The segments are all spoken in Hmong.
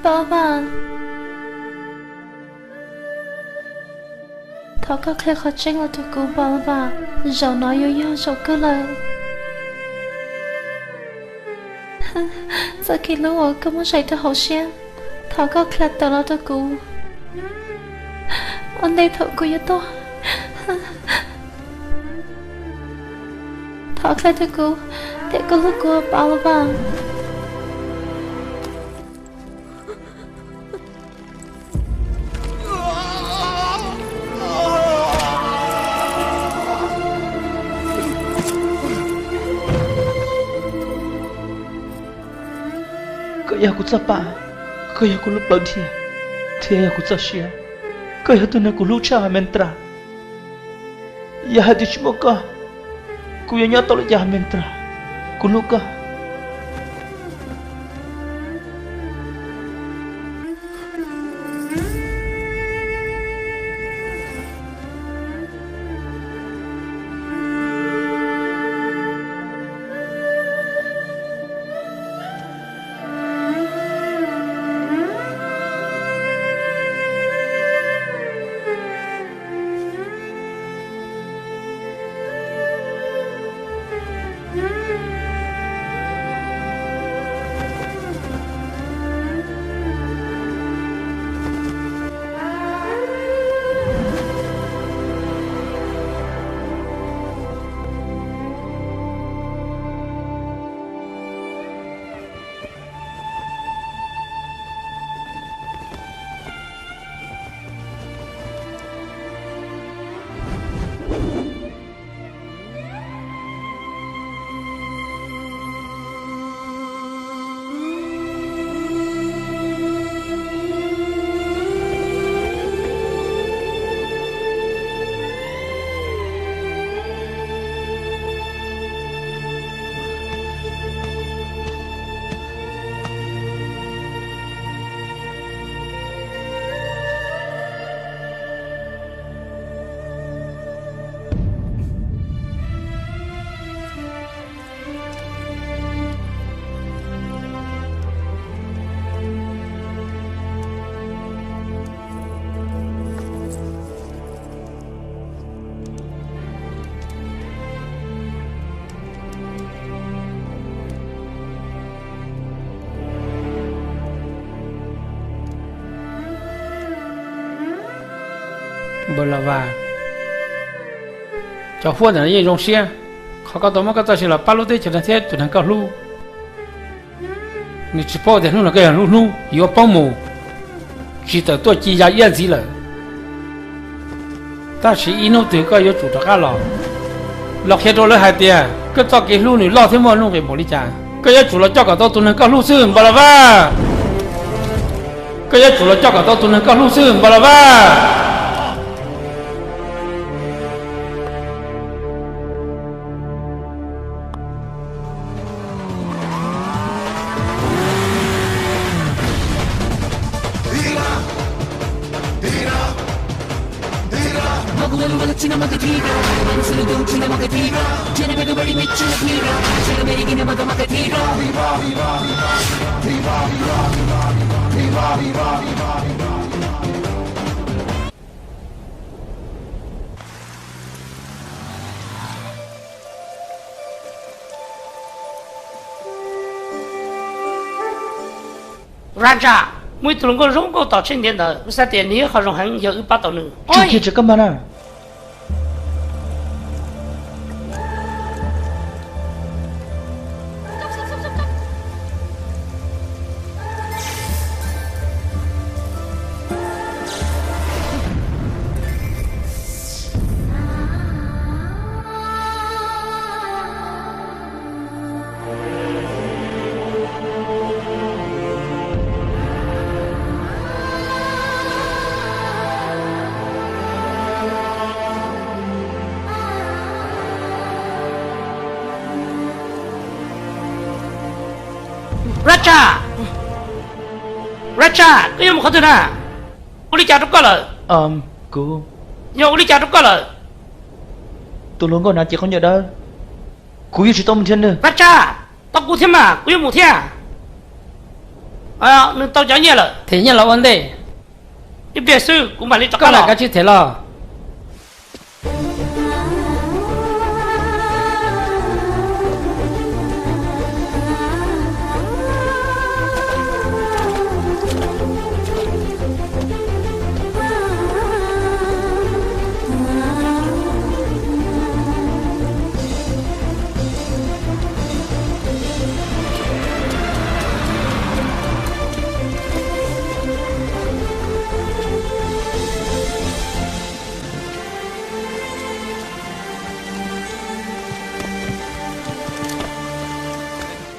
Paj Vaj, thov koj qhia qhov tseeb los rau kuv, Paj Vaj. Zaum no yuav yog zaum kawg lawm. Txoj kev hlub uas koj muab zais rau hauv siab, thov koj qhia tawm los rau kuv. Ua ntej thaum kuv yuav tuag, thov qhia rau kuv tias koj hlub kuv, Paj Vaj. Koj yog kuv txoj paj, koj yog kuv lub plawv dhia, thiab yog kuv txoj sia. Koj yog tus neeg kuv hlub tshaj Mentra. Yog hais tias tsis muaj koj, kuv yuav nyob tau li cas, Mentra? Kuv hlub koj. Npawg Los Vas, cov huab ntawm no yeej zoo siab, qhov koj tau muab koj txoj sia los pab lub teb chaws no thiab tus neeg koj hlub. Nws tsis paub tias hnub no koj yog lub hnub yuav poob mus, tsis tawm tuaj ci ya iab ntxiv lawm. Tab sis ib hnub twg koj yuav tsum rov qab los, los qhia rau lawv hais tias koj txoj kev hlub nws loj thiab muaj nuj nqis npaum li cas. Koj yuav tsum los coj kom tau tus neeg koj hlub xwb, Npawg Los Vas. Koj yuav tsum los coj kom tau tus neeg koj hlub xwb, Npawg Los Vas. Raja, muaj ib tug hluas nkauj zoo nkauj tos tsheb ntiav ntawd, wb xav tias nws yog qhov zoo heev, yog wb pab tau nws. Tsis tiag, tsis kab mas na. Raja, Raja, koj yuav mus qhov twg na? Ua li cas rau koj lawm? Kuv, yog ua li cas rau koj lawm? Tus hluas nkauj hnav cev khaub ncaws dawb, kuv yuav tsis tau mus nrhiav nws. Raja, tos kuv thiab mas, kuv yuav mus thiab. Nws tau cov nyiaj lawm. Them nyiaj los ua ntej. Ib pliag xwb kuv mam li rov qab los. Koj lam kav tsij them los.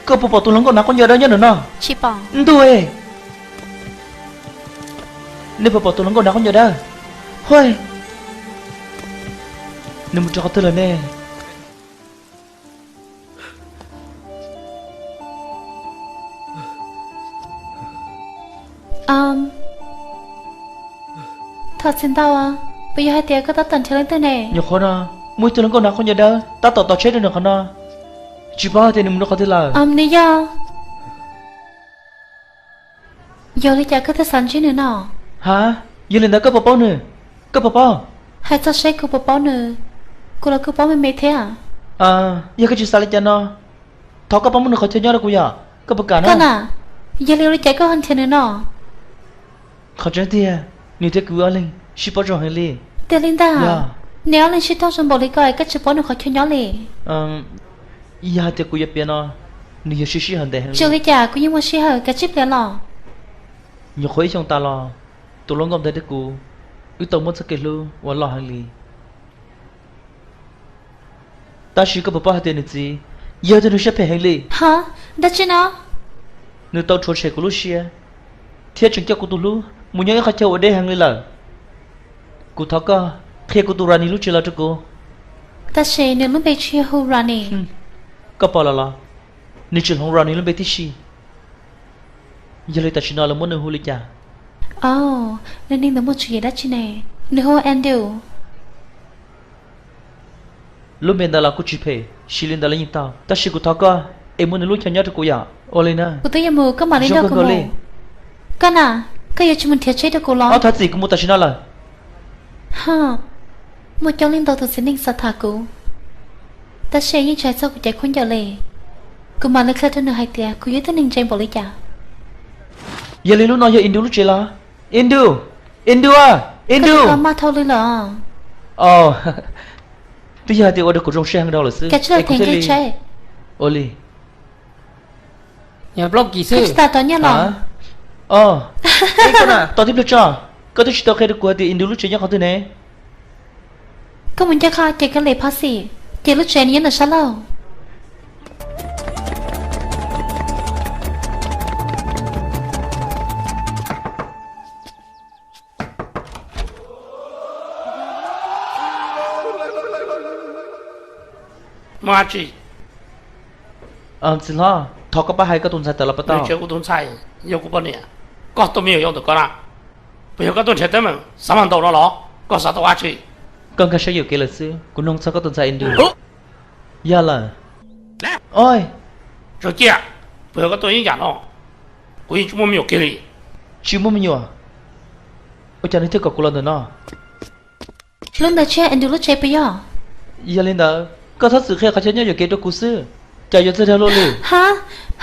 Koj puas pom tus hluas nkauj hnav khaub ncaws dawb nyob nram no? Ntuj, nej puas pom tus hluas nkauj hnav khaub ncaws dawb? Huaj, nws mus rau qhov twg lawm ne? Thov txim ntau, puas yog hais tias koj tab tom nrhiav leej twg ne? Nyuam qhuav no muaj ib tug hluas nkauj hnav khaub ncaws dawb tab tom tos tsheb rau nws qhov no, tsis paub hais tias nws mus rau qhov twg lawm. Nws yog Yog li cas koj thiaj xav ntsib nws no? Ha, yog li ntawd koj puas paub nws? Koj puas paub? Hais txog seb kuv puas paub nws, kuv los kuj paub me me thiab. Yog koj tsis xav li cas no, thov koj pab muab nws qhov chaw nyob rau kuv yom, koj puas kam na? Koj na, yog li ua li cas koj ho nrhiav nws no? Qhov tseeb tiag, nws thiab kuv ob leeg sib paub zoo heev li. Tiag li ntag? Neb ob leeg sib paub zoo npaum li ko es koj tsis paub nws qhov chaw nyob li? Yog hais tias kuv yuav piav no, nws yuav siv sij hawm ntev heev li. Zoo li cas kuv yeej muaj sij hawm kav tsij piav los. Nyuam qhuav ib xyoos tas los, tus hluas nkauj ntawd thiab kuv, wb tau muaj txoj kev hlub uas loj heev li. Tab sis koj puas paub hais tias nws txiv yog tus neeg siab phem heev li. Ha, dab tsi no? Nws tau rhuav tshem kuv lub siab, thiab tseem coj kuv tus hlub mus nyob ib qhov chaw uas deb heev li lawm. Kuv thov koj qhia kuv tus Rani lub tsev los rau kuv. Tab sis nws lub npe tsis yog hu Rani. Koj pom lawm los? Nws tsis hloov Rani lub npe tib si. Yog li tam sim no lawv muab nws hu li cas? Nws neeg ntawd muaj tswv yim dab tsi ne? Nws hu Andrew. Lub npe ntawd los kuj tsis phem, siv li ntawd los yeej tau, tab sis kuv thov koj es muab nws lub chaw nyob rau kuv yom. Ua li na. Kuv twb yuav mus, koj mam li nrog kuv mus. Koj na, koj yuav tsis mus nrhiav tsheb rau kuv los? Ob thov txim, kuv mus tam sim no lawm. Ha, muaj coob leej ntau tus txiv neej xav tham kuv, tab sis yeej tsis hais txog kuv cov khaub ncaws li. Kuv mam li qhia rau nws hais tias kuv yog ib tug neeg ntse npaum li cas. Yog li lub no yog Indu lub tsev los? Indu, Indu, Indu. Maj dhau li lawm. Twb yog hais tias ua rau kuv zoo siab heev dhau lawm xwb. Ua li. Plaub kis xwb. Tos tib pliag tso, koj twb tsis tau qhia rau kuv hais tias Indu lub tsev nyob qhov twg ne? Koj mus ncaj qha ces koj lem phab xim, ces lub tsev nws nyob ntawm sab laug. Muaj dab tsi? Txiv hlob, thov koj pab hais koj tus ntxhais tawm los puas tau? Kuv tus ntxhais, yog kuv poj niam. Koj tus me nyuam yaus ntawm koj na, puas yog koj tuaj nrhiav teeb meem xav mas ntaus no los? Koj xav tau dab tsi? Koj nkag siab yuam kev lawm xwb, kuv nug txog koj tus ntxhais Indu. Yog lawm. Oj, Zoo ciaj, puas yog koj tuaj ib yam no? Kuv yeej tsis muaj me nyuam kiag li. Tsis muaj me nyuam? Ua cas nws thiaj kom kuv los ntawm no? Lub ntawd tsis yog Andrew lub tsev puas yog? Yog li ntawd, koj txhob txwm qhia qhov chaw nyob yuam kev rau kuv xwb, cas yuav txawj dag luaj li. Ha,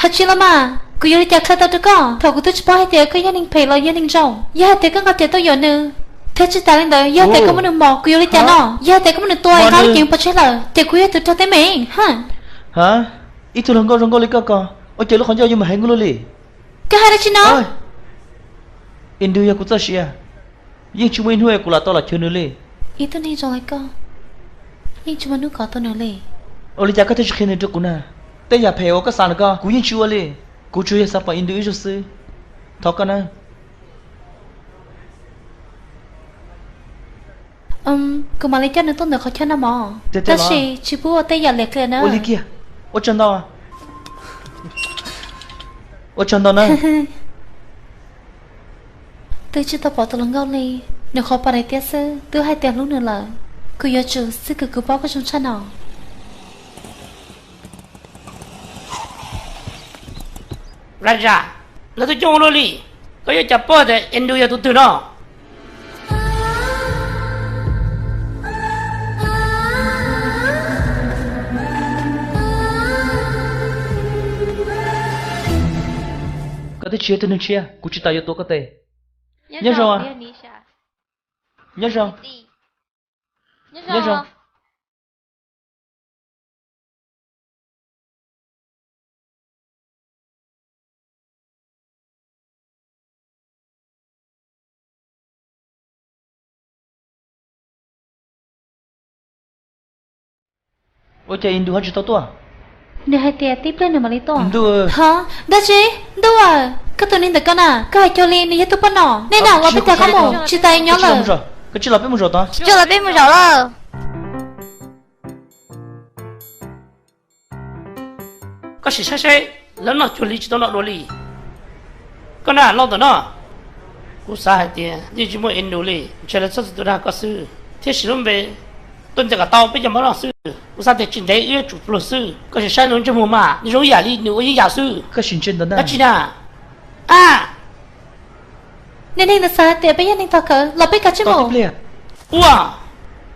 hais tsis los mas, kuv yuav li cas qhia tau rau koj? Thaum kuv twb tsis paub hais tias koj yog neeg phem los yog neeg zoo. Yog hais tias koj nqa riam tuaj yuam nws, thiab tsis tas li ntawd, yog hais tias koj muab nws mos, kuv yuav li cas no? Yog hais tias koj muab nws tua, nqa lub cev pov tseg lawm, ces kuv yog tus raug teeb meem. Ha, ib tug hluas nkauj zoo nkauj li koj ko, ua cas lub qhov ncauj yuav mus heev luaj li? Koj hais dab tsi no? Indu yog kuv txoj sia, yeej tsis muaj ib hnub kuv lam tau los chwv nws li. Ib tug neeg zoo li koj, yeej tsis muaj hnub kov tau nws li. Ua li cas koj thiaj tsis qhia nws rau kuv na? Tej yam phem uas koj xav ntawm koj kuv yeej tsis ua li. Kuv tsuas yog xav pom Indu ib zaug xwb. Thov koj na. Kuv mam li coj nws tuaj ntawm qhov chaw no mog, tab sis tsis pub ua tej yam liam qias na. Ua li kiag. Ua tsaug ntau. Ua tsaug ntau na. Twb tsis tau pom tus hluas nkauj li, nws qhov pas daim tiab xwb twb hais tias hlub nws lawm. Kuv yuav tsum xwb, kuv kuv paub koj zoo tshaj no. Raja, Koj twb coj ua luaj li, koj yuav cas paub tias Endu yog tus twg no? Koj twb tsis yog tug neeg tshiab, kuv tsis tas yuav tuav koj tes. Nyob zoo. Nyob zoo. Nyob zoo. Ua cas Endu ho tsis tau tuaj? Nws hais tias tib pliag nws mam li tuaj. Ntuj. Hov, dab tsi? Ntuj aw, koj tus neeg ntawm koj na, koj hais cuag li nws yog tus poj nom. Nej na, los peb tos koj mus, tsis tas nyob lawm. Koj cia los peb mus zaum tod. Cia los peb mus zaum lawm. Koj sim saib saib, lawv noj cuag li tsis tau noj dua li. Koj na, los ntawm no. Kuv xav hais tias yeej tsis muaj Endu li, ntshe lawv txhob txwm tuaj dag koj xwb, thiab sim lub npe tuaj ntxias kom tau peb cov mov noj xwb. Kuv xav tias tsis ntev wb yuav tsum pluag xwb. Koj sim saib nws lub ntsej muag mas, nws zoo ib yam li nws ua yeeb yam xwb. Koj sim ntsia ntawm ntag. Dab tsi na? A, niag neeg ntawd xav tias peb yog neeg tog kawg, los peb kav tsij mus. Ua,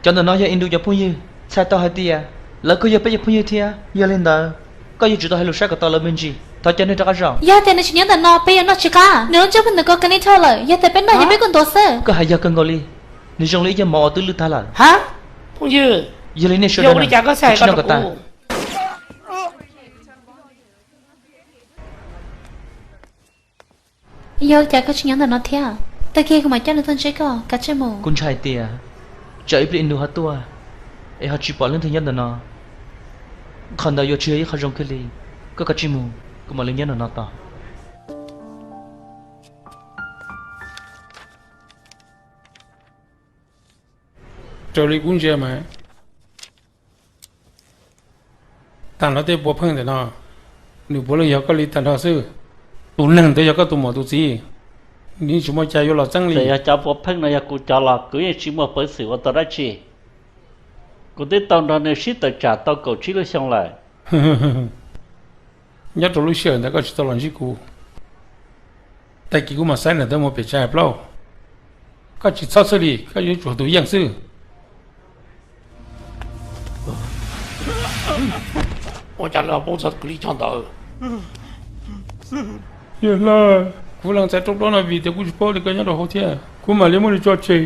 cov ntawm no yog Endu cov phooj ywg, txhais tau hais tias lawv kuj yog peb cov phooj ywg thiab. Yog li ntawd, koj yuav tsum tau hais lus saib kom tau lawv me ntsis. Thov caw nej rov qab zaum. Yog tias nws tsis nyob ntawm no, peb yuav noj tsis qab. Nws lub ntsej muag ntawm ko kawg li dhau lawm, yog tias peb noj yog peb kuj ntuav xwb. Koj hais yog kawg nkaus li, nws zoo li ib ce mov uas twb lwj tag lawm. Hab, phooj ywg, yog li nej sawv daws ua li cas koj tsis noj kom tag. Yog li cas koj tsis nyob ntawm no thiab? Tag kis kuv mam coj nws tuaj ntsib koj, kav tsij mus. Kuv ntshai tias tsam ib pliag Endu ho tuaj es ho tsis pom leej twg nyob ntawm no, qhov ntawd yuav tsis yog ib qho zoo kiag li. Koj kav tsij mus, kuv mam li nyob ntawm no tos. Raws li kuv ntsia mas, tag nrho tej puav pheej ntawm no, nws puav leej yog koj li tag nrho xwb. Tus neeg ntawd yog koj tus muam tus txiv, nws yeej tsis muaj cas yuav los txeeb li. Txawm yog cov puav pheej no yog kuv cov los kuv yeej tsis muaj peev xwm ua tau dab tsi. Kuv twb tau nrog nws sib tawm tsam tau kaum tsib lub xyoo lawm. Nyob rau lub sij hawm ntawd koj tsis tau los ntsib kuv, tag kis kuv mam saib nram ntawd mus pem tsev hais plaub. Koj tsis txhob xwb li, koj yuav tsum tus yeej xwb. Ua cas lawv poob txog kwv Lij Choj ntawd? Yawg Hla, kuv lees txais rooj plaub no vim tias kuv tsis paub li koj nyob rau hauv thiab, kuv mam li muab nws tso tseg.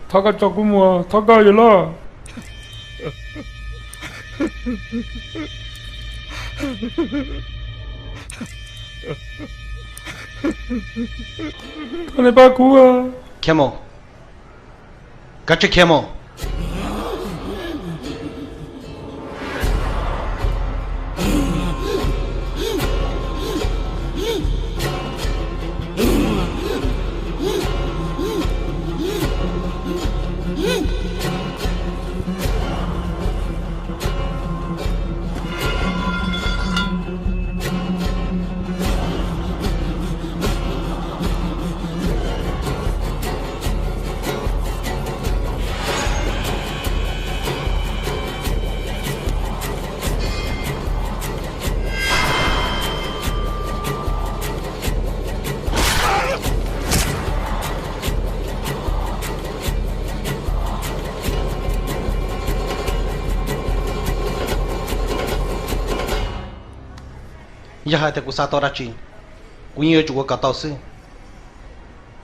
Thov koj tso kuv mus, thov koj Yawg Hla. Thov nej pab kuv. Khiav mus. Kav tsij khiav mus. Yog hais tias kuv xav tau dab tsi, kuv yeej yuav tsum ua kom tau xwb.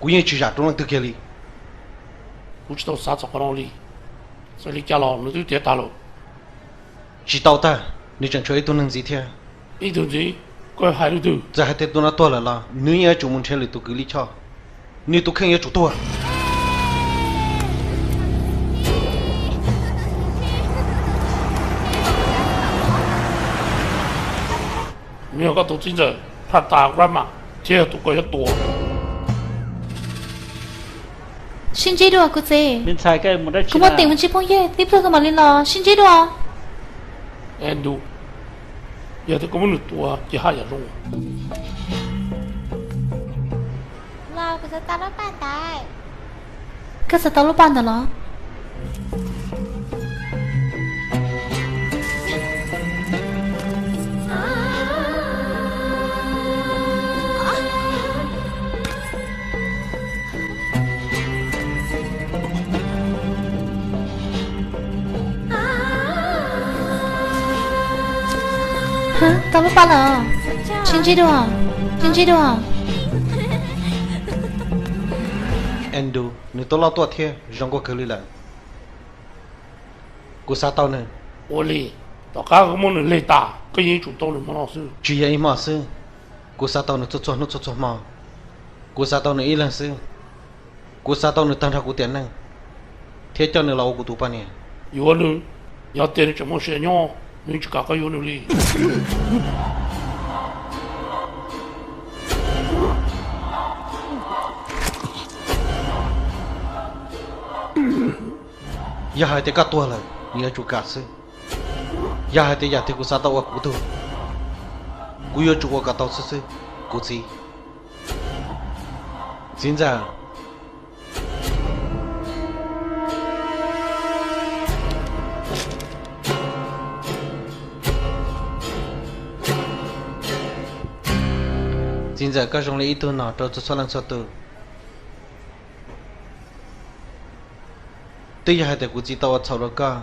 Kuv yeej tsis zam rau leej twg kiag li. Kuv tsis tau xav txog qhov no li. Txawm li cas los nws twb tiav tag lawm. Tsis tau tag, nws tseem tshuav ib tug neeg ntxiv thiab. Ib tug ntxiv? Koj hais leej twg? Txawm hais tias tus no tuag lawm los nws yeej yuav tsum mus nrhiav lwm tus kwv Lij Choj. Nws tus kheej yuav tsum tuag. Nws yog koj tus txiv ntxawm, phaj tas Rama, thiab yog tus koj yuav tua. Sib ntsib dua kuv txiv. Kuv muaj teem mus ntsib phooj ywg, tib pliag kuv mam li los, sib ntsib dua. Endu, yog tias koj muab nws tua ces haj yam zoo. Koj xav tau lub paj ntawd los? Tau lub paj lawm, tsis ntsib dua, tsis ntsib dua. Andrew, nws tuaj loj tuaj thiab zoo nkauj kawg li lawm. Kuv xav tau nws. Ua li, tom qab koj muab nws leg tas, koj yeej yuav tsum tau nws hmo no xwb. Tsis yog ib hmo xwb, kuv xav tau nws txhua txhua hnub txhua txhua hmo. Kuv xav tau nws ib leeg xwb. Kuv xav tau nws tag nrho kuv tiam neej, thiab coj nws los ua kuv tus poj niam. Yuav nws, yog tias nws tseem muaj sia nyob, nws tsis kam koj yuav nws li. Yog hais tias koj tuag lawm, nws yuav tsum kam xwb. Yog hais tias yam twg kuv xav tau ua kuv tug, kuv yuav tsum ua kom tau xwb xwb, kuv txiv. Txiv ntxawm. Txiv ntxawm, koj zoo li ib tug nom rau txhua txhua leej txhua tus. Twb yog hais tias kuv txiv tau ua txhaum rau koj,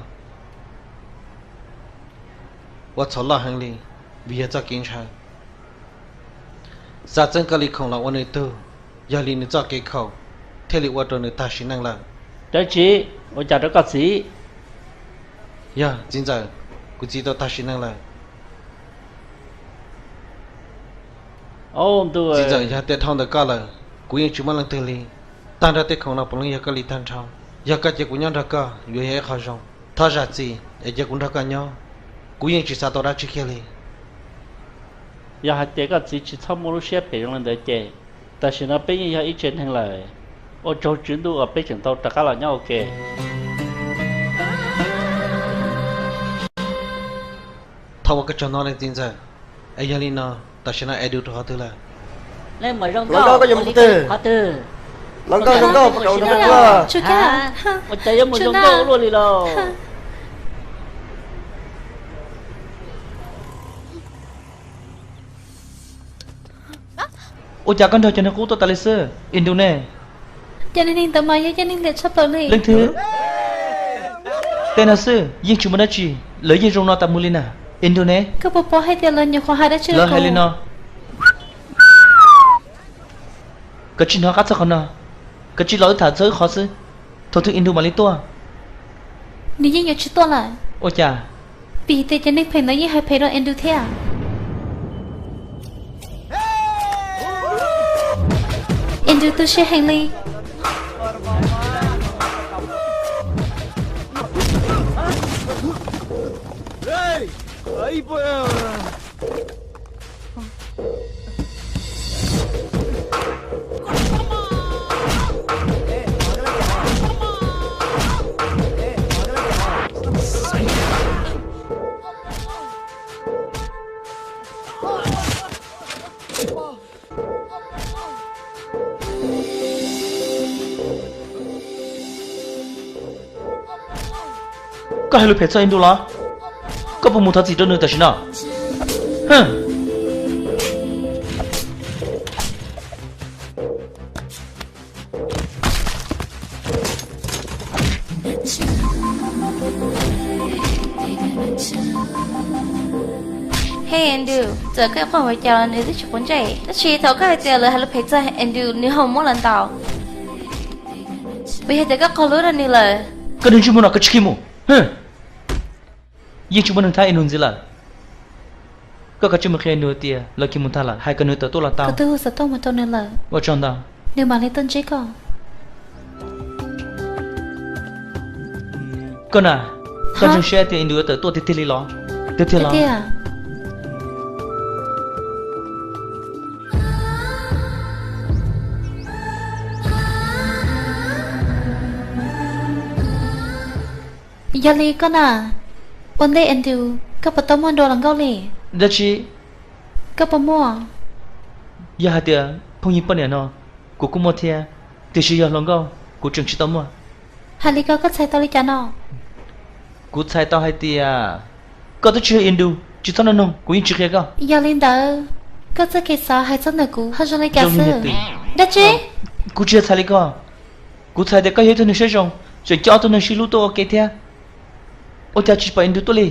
ua txhaum loj heev li, vim yog txoj kev ntshaw. Xav txeeb koj li khoom los ua nws tug, yog li nws txoj kev khaum thiaj li ua rau nws tag sim neej lawm. Dab tsi? Ua cas rau koj txiv? Yog txiv ntxawm, kuv txiv tau tag sim neej lawm. Txiv ntxawm, yog tias dhau ntawm koj lawm, kuv yeej tsis muaj leej twg li. Tag nrho tej khoom no puav leej yog koj li tag nrho. Yog koj cia kuv nyob nrog koj yuav yog ib qho zoo. Thov zam txim es cia kuv nrog koj nyob, kuv yeej tsis xav tau dab tsi kiag li. Yog hais tias koj txiv tsis txhob muaj lub siab phem zoo li ntawd ces tam sim no peb yeej yog ib tsev neeg lawm. Ua tsaug tswv ntuj uas peb tseem tau rov qab los nyob ua ke. Thov ua koj tsaug ntau leej txiv ntxawm. Es yog li no, tam sim no Andrew rau qhov twg lawm? Hluas nkauj, koj yuav mus qhov twg? Hluas nkauj, hluas nkauj, puas kam ua nraug nraug tuaj? Ua cas yuav mus zoo nkauj ua luaj li lauj? Ua cas koj nrog cov neeg qub tuaj tas li xwb, Andrew ne? Cov neeg ntawd mas yog cov neeg liam tshaj plaws li. Leej twg? Tej no xwb yeej tsis muaj dab tsi, lawv yeej zoo no tas mus li na. Andrew ne? Koj puas paub hais tias lawv nyuam qhuav hais dab tsi rau kuv? Lawv hais li no. Koj tsis hnov qab txog qhov no, koj tsis los wb tham txog wb qhov xwb. Thaum twg Andrew mam li tuaj? Nws yeej yuav tsis tuaj lawm. Ua cas? Vim tias cov neeg phem ntawd yeej hais phem rau Andrew thiab. Andrew tu siab heev li. Koj hais lus phem txog Andrew los? Koj puas mus thov txim rau nws tam sim no? Hej Andrew, txawm koj quaj ua cas los nws twb tsis quav ntsej. Tab sis thaum koj hais tias lawv hais lus phem txog Andrew nws ho muab lawv ntaus. Puas yog tias koj qaug lub rau nws lawm? Koj niag ntsej muag no, koj tsis khi mus. Yeej tsis muaj neeg thab Andrew ntxiv lawm. Koj kav tsij mus qhia Andrew tias lawv khi mus tag lawm, hais kom nws tawm tuaj los tau. Kuv twb hu xov tooj mus rau nws lawm. Ua tsaug ntau. Nws mam li tuaj ntsib koj. Koj na, koj ntseeg siab tias Andrew yuav tawm tuaj tiag tiag li los? Tiag tiag los? Yog li koj na, ua ntej Andrew, koj puas tau muaj dua hluas nkauj li? Dab tsi? Koj puas muaj? Yog hais tias phooj ywg poj niam no, kuv kuj muaj thiab, tiam sis yog hluas nkauj kuv tseem tsis tau muaj. Hais li ko koj txhais tau li cas no? Kuv txhais tau hais tias koj twb tsis yog Andrew, tsis txhob nug noog, kuv yeej tsis qhia koj. Yog li ntawd, koj txoj kev xav hais txog ntawm kuv ho zoo li cas xwb? Dab tsi? Kuv tsis yog txhais li ko. Kuv txhais tias koj yog ib tug neeg siab zoo, tseem coj ob tug neeg sib hlub tuaj ua ke thiab. Ua cas tsis pom Andrew tuaj li?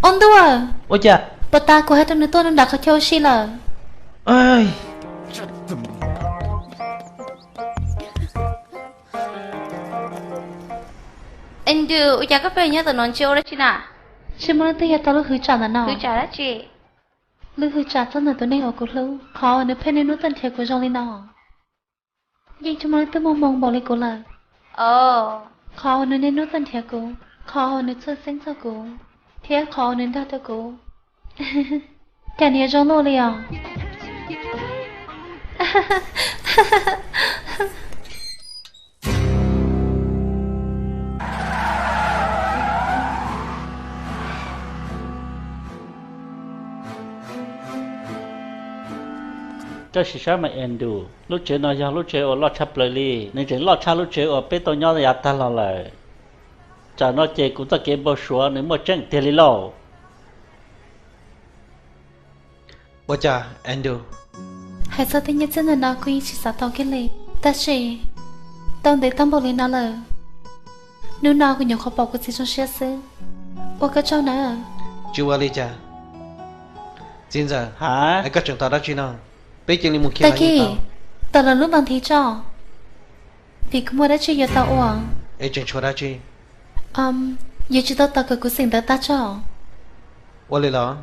Ua ntuj, ua cas? Puas tas kuv hais rau nws tuaj nws nram qhov chaw ua si lawm? Andrew, ua cas koj pheej nyob ntawm no ntsia ua dab tsi na? Tsis muaj leej twg yog tau lub hwv tsam ntawm no. Hwv tsam dab tsi? Lub hwv tsam txog ntawm tus neeg uas kuv hlub, qhov uas nws pheej niaj hnub tuaj nrhiav kuv zoo li no. Yeej tsis muaj leej twg muaj hmoo npaum li kuv lawm. Qhov uas nws niaj hnub tuaj nrhiav kuv, qhov uas nws txhawj xeeb txog kuv, thiab qhov uas nws nrog rau kuv, cas nws yuav zoo luaj li os. Koj sim saib mas Andrew, lub tsev no yog lub tsev uas loj tshaj plaws li, nws tseem loj tshaj lub tsev uas peb tau nyob yav tag los lawm. Tsam no ces kuv txoj kev npau suav nws muaj tseeb tiag li lauj. Ua cas Andrew? Hais txog tej nyiaj txiag ntawm no kuv yeej tsis xav tau kiag li, tab sis tau ntev tau npaum li no lawm, hnub no kuv nyuam qhuav pom kuv txiv zoo siab xwb. Ua koj tsaug na. Tsis ua li cas. Txiv ntxawm, koj tseem tos dab tsi no? Peb cia li mus khi. Tag kis, tawm los lub npas nthi tso, vim kuv muaj dab tsi yuav tau ua. Es tseem tshuav dab tsi? Yuav tsum tau tos kom kuv xeem ntawv tag tso. Ua li los.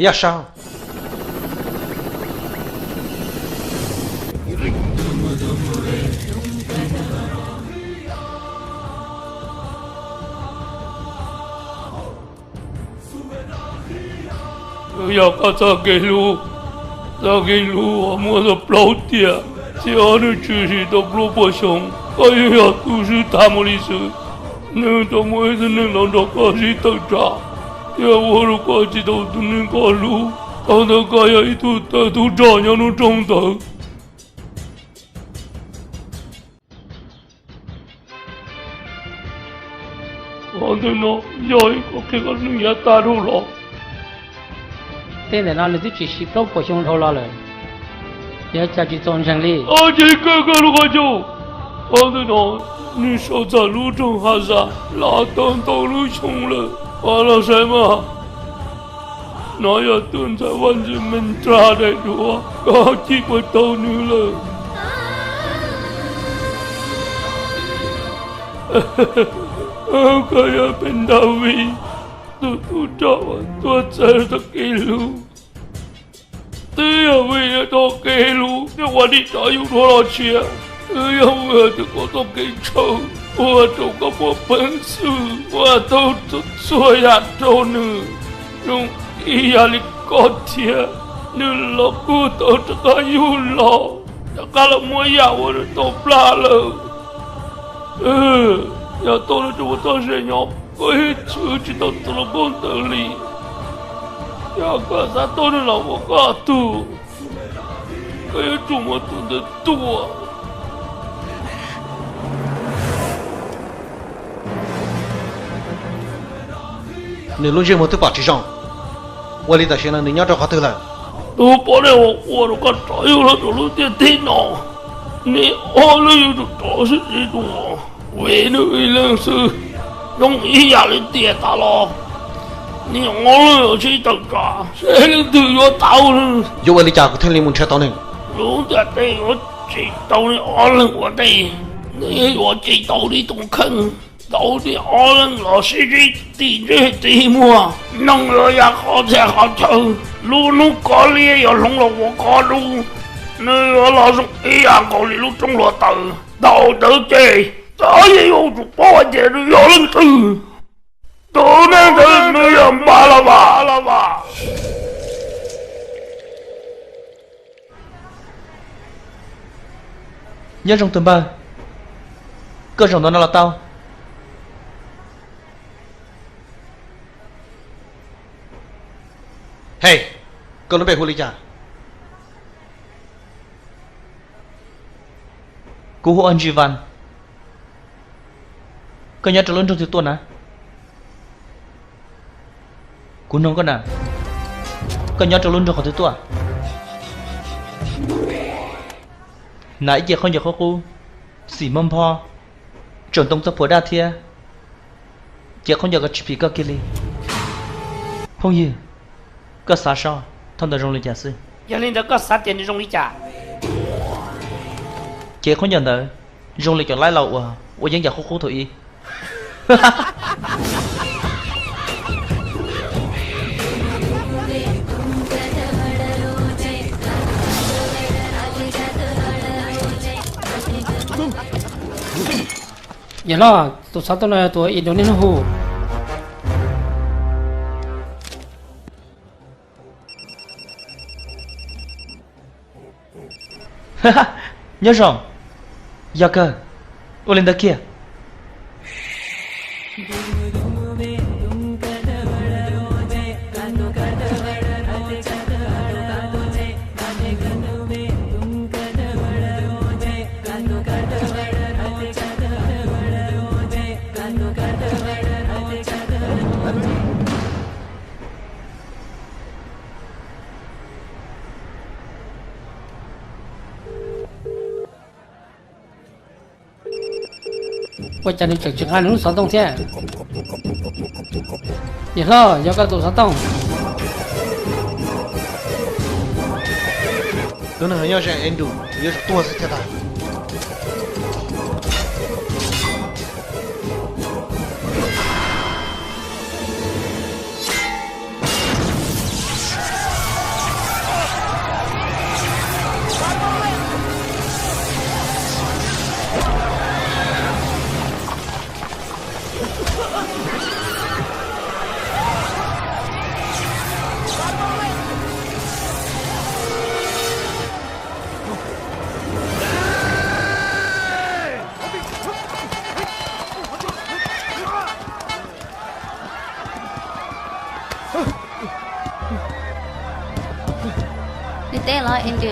Yaj Saub. Yog koj txoj kev hlub, txoj kev hlub uas muaj tau plaub tiam, txij ob hnub tswv sim tau plaub puas xyoo, koj yeej yog tus swb tag mus li xwb. Nws tau muaj ib tug neeg los nrog koj sib tawm tsam, thiab ua rau koj tsis tau tus neeg koj hlub. Thaum ntawd koj yog ib tug tawm tub rog nyob nruab nroog ntawd. Qhov ntawm no yog ib qho qhia kom nws yav tag dhau los. Tej ntawm no nws twb tsis siv plaub puas xyoo dhau los lawm, yuav cas tsis txaus ntseeg li. Tsis kawg kawg lub qhov chaw. Qhov ntawm no nws sau txog lub roog Hav Zas los tau ntau lub xyoo lawm. Koj los saib mas. No yog tus ntxhais vaj ntxwv Mees Nra daim duab, koj cim puas tau nws lawm? Koj yog pes Daviv, tus tub rog uas tuag txawv txoj kev hlub. Twb yog vim yog txoj kev hlub thiaj ua dim rov yus dua los tshiab. Twb yog vim yog tias koj txoj kev ntshaw ua rau koj puas peev xwm ua tau txhua txhua yam rau nws. Zoo ib yam li koj thiab, nws los kuj tau rov qab yug los, rov qab los muab yam ua nws tau plab lawm. Yog tau nws tsis ua txoj sia nyob, koj yeej tshwv tsis tau tus hluas nkauj ntawd li. Yog koj xav tau nws los ua koj tug, koj yuav tsum muab tus ntawd tua. Nws lub ntsej muag twb pom tsis zoo, ua li tam sim no nws nyob rau qhov twg lawm? Tus poj niam uas ua rau koj rov yug los rau lub ntiaj teb no, neb ob leeg yuav tsum rov sib ntsib dua, vim nws ib leeg xwb zoo ib yam li tiam tas los. Neb ob leeg yuav sib tawm tsam seb leej twg yuav tau nws. Yuav ua li cas kuv thiaj li mus nrhiav tau nws? Lub ntiaj teb yuav tsim tau neb ob leeg ua ntej, neb yuav tsim tau neb tus kheej. Tau tib ob leeg los sib zib tim ntsej tim muag, noog yuav ya qhov txhia qhov chaw, lub hnub kov liab yuav hloov los ua kov dub, nws yuav los zoo ib yam nkaus li lub roob hluav taws. Tau ntawd ces, txawm yog yuav tsum paub hais tias nws yog leej twg, tus neeg ntawd nws yog Npaj Las Vas. Nyob zoo tus npawg, koj zaum ntawm no los tau. Hej, koj lub npe hu li cas? Kuv hu ua Ntsis Vas. Koj nyob rau lub nroog twg tuaj na? Kuv nug koj na, koj nyob rau lub nroog qhov twg tuaj? Hnav ib ce khaub ncaws qub qub, xim muag npho, tsaus ntoo txoj phuam daj thiab. Cev khaub ncaws ko tsis phim koj kiag li. Phooj ywg, koj xav so, thaum ntawd zoo li cas xwb? Yog li ntawd koj xav tias nws zoo li cas? Cev khaub ncaws ntawd zoo li cov laib laus uas ua yeeb yam qub qub thaum ub. Yawg hlob, tus xov tooj no yog tus Indu niaj hnub hu. Nyob zoo. Yog kawg, ua li ntawd kiag. Ua cas nws tseem tsis nqa nws lub xov tooj thiab? Yawg hlob, yog koj tus xov tooj. Tus neeg nyob ze Endu yuav tsum tuag xwb thiaj tau. Nws teb los Endu.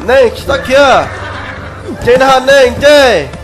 Neeg tsis txhob khiav, ces nws hais neeg ces.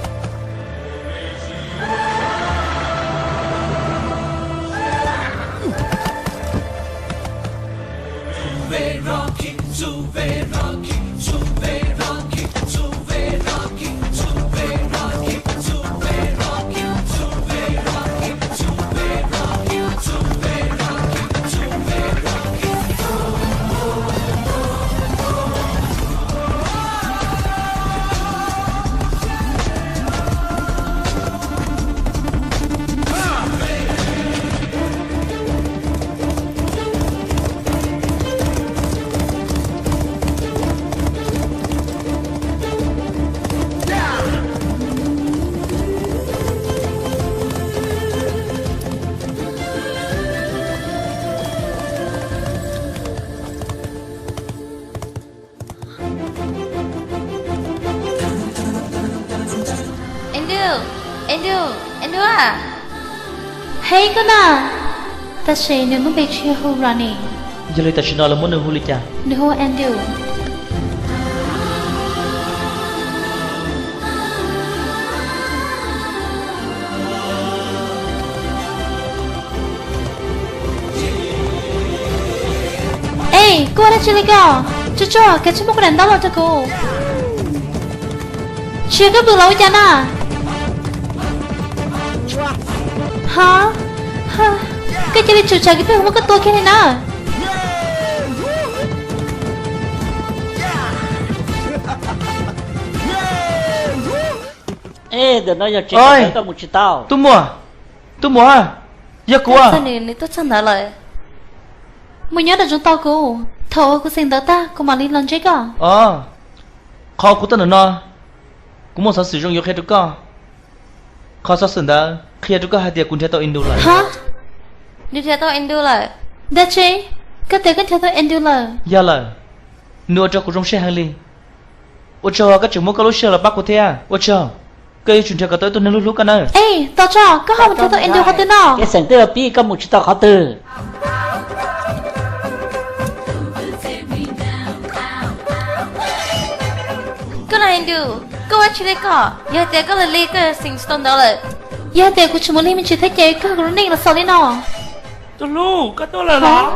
Endu, Endu, Endu a. Hej koj na, tab sis nws muab npe tsis hu los ne. Yog li tam sim no lawv muab nws hu li cas? Nws hu Andrew. Ej, koj ua dab tsi li ko? Tsuag tsuag, koj tsis muab kuv daim ntaub los rau kuv. Tsis yog koj vwm los ua cas na? Ha? Koj cia li tsum tsam kuv pheej hu muab koj tua kiag li na. Ej, ntawm no yog tsev koj mus tsis tau. Tub muam, tub muam, yog kuv. Nws, nws tuaj txog ntawd lawm. Mus nyob nram zoov tos kuv, thaum kuv xeem ntawv tag kuv mam li los ntsib koj. Os, qhov kuv tuaj ntawm no, kuv muaj xov xwm zoo yuav qhia rau koj. Qhov xov xwm ntawd qhia rau koj hais tias kuv nrhiav tau Endu lawm. Ha? Nws nrhiav tau Endu lawm? Dab tsi? Koj tias koj nrhiav tau Endu lawm? Yog lawm, nws ua rau kuv zoo siab heev li. Ua tsaug koj tseem muab koj lub sij hawm los pab kuv thiab. Ua tsaug, koj yuav tsum nrhiav kom tau ib tug neeg hlub hlub koj nawb. Ej, tos tso, koj ho mus nrhiav tau Endu qhov twg no? Kev xeem twb pib, koj mus tsis tau qhov twg. Koj na Endu, koj ua dab tsi li ko? Yog hais tias koj lig lig koj yuav xeem tsis tau ntawd lawm. Yog hais tias kuv tseem mus lig me ntsis thiab ces koj kuv lub neej los xaus li no. Tus hlub, koj tuaj lawm los?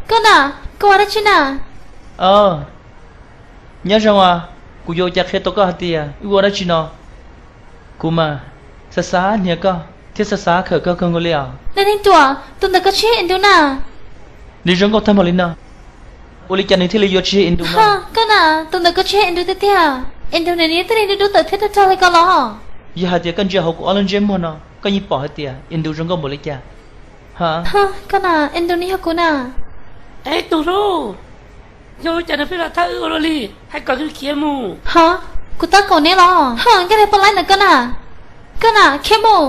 Koj na, koj ua dab tsi na? Nyob zoo as, kuv yuav ua cas qhia tau koj hais tias wb ua dab tsi no. Kuv mas xav xav hniav koj thiab xav xav khawm koj kawg nkaus li os. Nws neeg ruam, tus ntawd koj tsis yog Endu na. Nws zoo nkauj tag npaum li no, ua li cas nws thiaj li yuav tsis yog Endu no? Koj na, tus ntawd koj tsis yog Endu tiag tiag. Endu nws yeej tib neeg dub dub tawm thiab rog rog li ko los? Yog hais tias koj ntsia hauv kuv ob lub ntsej muag no, koj yeej pom hais tias Endu zoo nkauj npaum li cas. Koj na, Endu nws yog kuv na. Ej, tus hlub, yog ua cas nws pheej los thawj wb ua luaj li, hais kom nws khiav mus. Ha, kuv tab kaum neb los? Ha, nkaj li poj laib ntawm koj na. Koj na, khiav mus.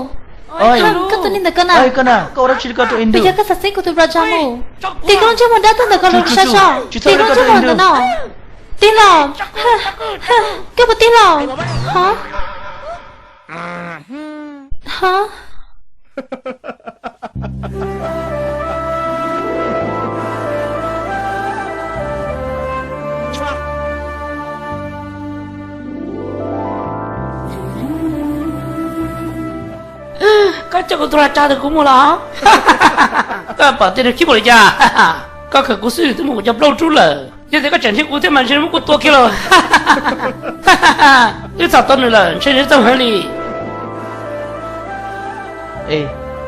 Koj tus neeg ntawm koj na, koj ua dab tsi li ko rau Endu? Yog koj xav txeeb kuv tus Raja mus, tig koj lub ntsej muag dab tuag ntawm ko los kuv saib tso. Tig koj lub ntsej muag ntawm no. Tig los. Koj puas tig los? Ha? Ha? Koj coj kuv tus Raja ntawm kuv mus los? Koj pom tias nws khib npaum li cas? Koj khawm kuv xwb twb muab kuv cov plaub rub lawm. Yog tias koj tseem nrhiav kuv thiab mas ntshe muab kuv tua kiag los. Wb txhom tau nws lawm ntshe nws txawj heev li.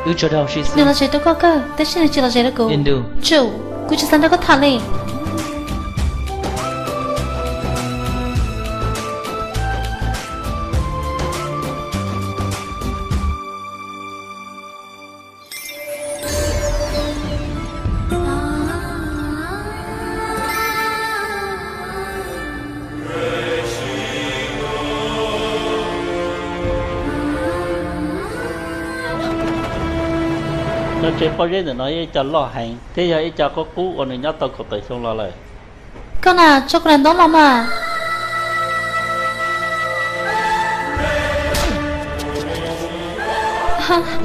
Nws los zes rau koj kawg tab sis nws tsis los zes rau kuv. Tsum, kuv tsis xav nrog koj tham li. Cov tsev pob zeb ntawm no yog ib co loj heev thiab yog ib co qub qub uas nws nyob tau kaum tawm xyoo los lawm. Koj na, tso kuv daim ntaub los mas.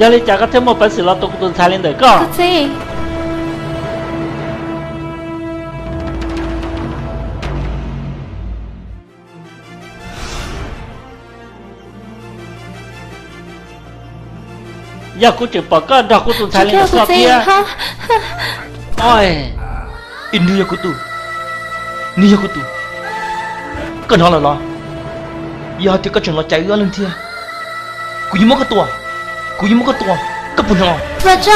Yog li cas koj thiaj muaj peev xwm los tua kuv tus ntxhais li ntawm koj? Kuv txiv. Yog kuv tseem pom koj nrog kuv tus ntxhais li ntawm koj thiab. Oj, Indu yog kuv tus, nws yog kuv tus. Koj hnov lawm los? Yog hais tias koj tseem los cais wb ob leeg thiab, kuv yuav muab koj tua, kuv yuav muab koj tua, koj puas hnov?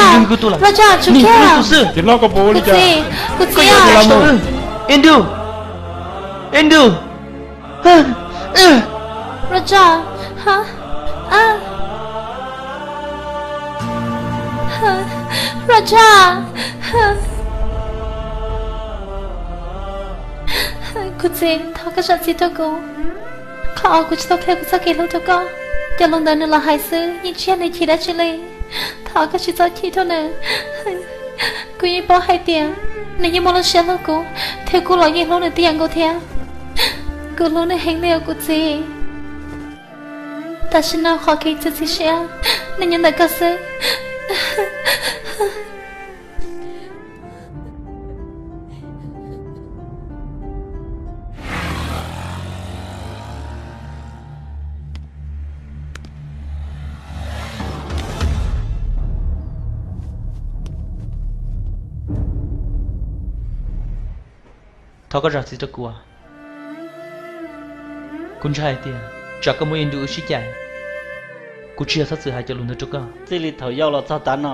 Indu yog kuv tus lawm, nws yog kuv tus xwb. Koj yuav tsis tau wb. Indu, Indu. Raja, ha, a, Raja, kuv txiv, thov koj zam txim rau kuv. Qhov uas kuv tsis tau qhia kuv txoj kev hlub rau koj, cov lus ntawd nws los hais xwb yeej tsis yog nws chim dab tsi li. Thov koj tsis txhob chim rau nws. Kuv yeej paub hais tias nws yeej muaj lub siab hlub kuv, thiab kuv los yeej hlub nws tib yam nkaus thiab. Kuv hlub nws heev li os kuv txiv. Tam sim no qhov kev txiav txim siab nws nyob ntawm koj xwb. Thov koj zam txim rau kuv. Kuv ntshai hais tias tsam koj muab Indu wb sib cais, kuv tsis yog txhob txwm hais cov lus ntawd rau koj. Txij li thaum yau los txog tav no,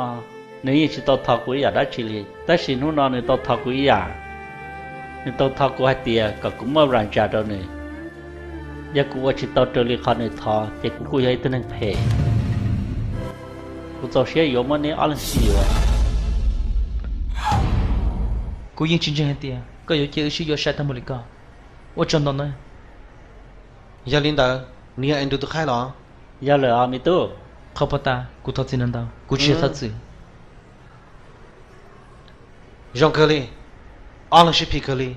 nws yeej tsis tau thov kuv ib yam dab tsi li, tab sis hnub no nws tau thov kuv ib yam. Nws tau thov kuv hais tias kom kuv muab Raja rau nws. Yog kuv ua tsis tau raws li qhov nws thov ces kuv kuj yog ib tug neeg phem. Kuv txaus siab yuav muab neb ob leeg sib yuav. Kuv yeej tsis ntseeg hais tias koj yuav cia wb sib yuav sai tag mus li ko. Ua tsaug ntau nawb. Yog li ntawd, nws yog Indu tus qhaib los? Yog lawm os me tub. Qhov pov tas kuv thov txim ntau ntau, kuv tsis yog txhob txwm. Zoo kawg li, ob leeg sib phim kawg li.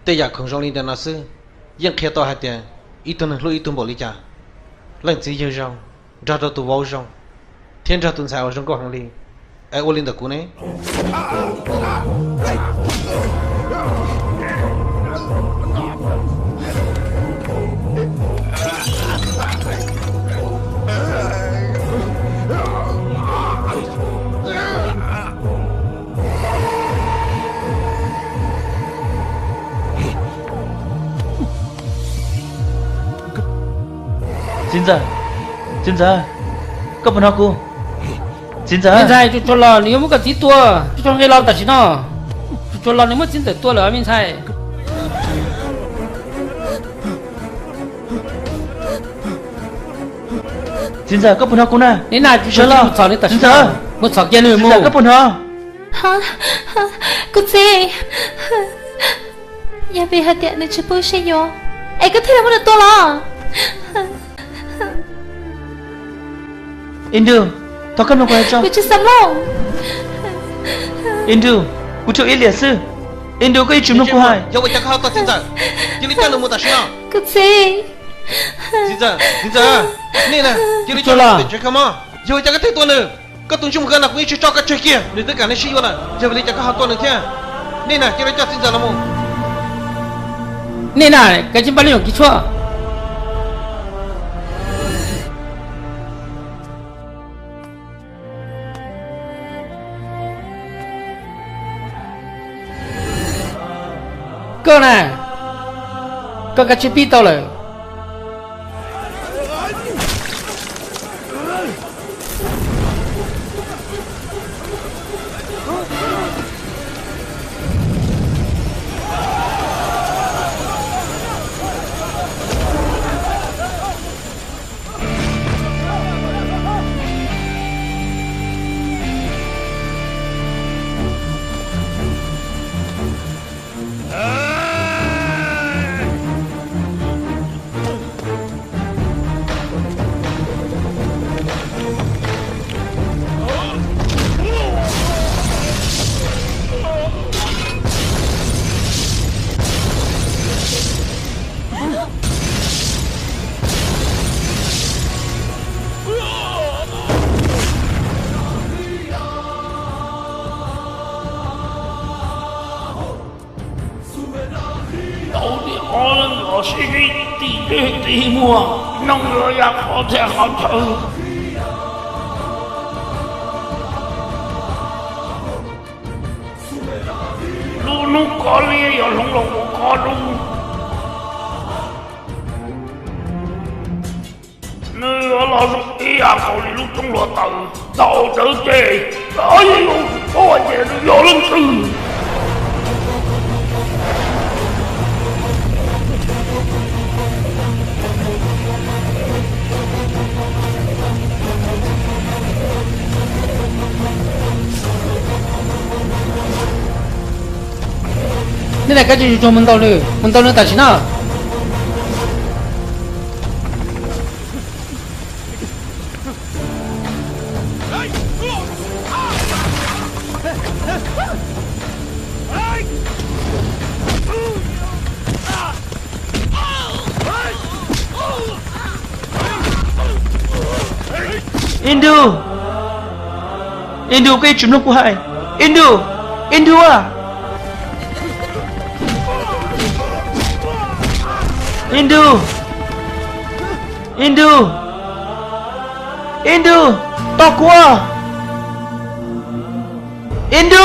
Tej yam khoom zoo li ntawm no xwb yeej qhia tau hais tias ib tug neeg hlub ib tug npaum li cas. Leej txiv yawg zoo, nrog rau tus vauv zoo, thiab nrog tus ntxhais uas zoo nkauj heev li. Es ua li ntawm kuv ne. Txiv ntxawm, txiv ntxawm, koj puas hnov kuv? Txiv ntxawm, tsuas tsuag los nws yuav muab koj txiv tua, tsuas tsuag nqis los tam sim no. Tsuas tsuag los nws muab txiv ntxawm tua lawm me ntxhais. Txiv ntxawm, koj puas hnov kuv na? Sawv los, txiv ntxawm, mus txhom kiag nws mus, koj puas hnov? Kuv txiv, yog vim hais tias nws tsis pub sib yuav es koj thiaj li muab nws tua los? Indu, thov koj mloog kuv hais tso. Kuv tsis xav mloog. Indu, kuv rhuav ib liam xwb. Indu, koj yuav tsum mloog kuv hais. Yog ua cas koj ho tua txiv ntxawm? Cia li coj nws mus tam sim no. Kuv txiv. Txiv ntxawm, txiv ntxawm, nej na, cia li coj nws mus pem tsev kho mob. Yog ua cas koj thiaj tua nws? Koj tus ntsej muag no kuv yeej tsis tso koj tseg kiag, nws twb kam neb sib yuav lawm, yog vim li cas koj ho tua nws thiab? Nej na, cia li coj txiv ntxawm los mus. Nej na, kav tsij npaj lub yoom kis tshuaj. Koj na, koj kav tsij pib tau lawm. Tau tias ob leeg los sib sib tim dej tim muag, noog yuav ya qhov txhia qhov chaw. Lub hnub koj liab yuav hloov los ua koj lub. Nws yuav los zoo ib yam nkaus li lub roob hluav taws tau rawv ces, o, yus tsis paub hais tias nws yog leej twg. Nej na, koj tsis tshua mus ntaus nws, mus ntaus nws tam sim no. Indu, Indu, koj yuav tsum mloog kuv hais. Indu, Indu a, Indu, Indu, Indu, tos kuv. Indu!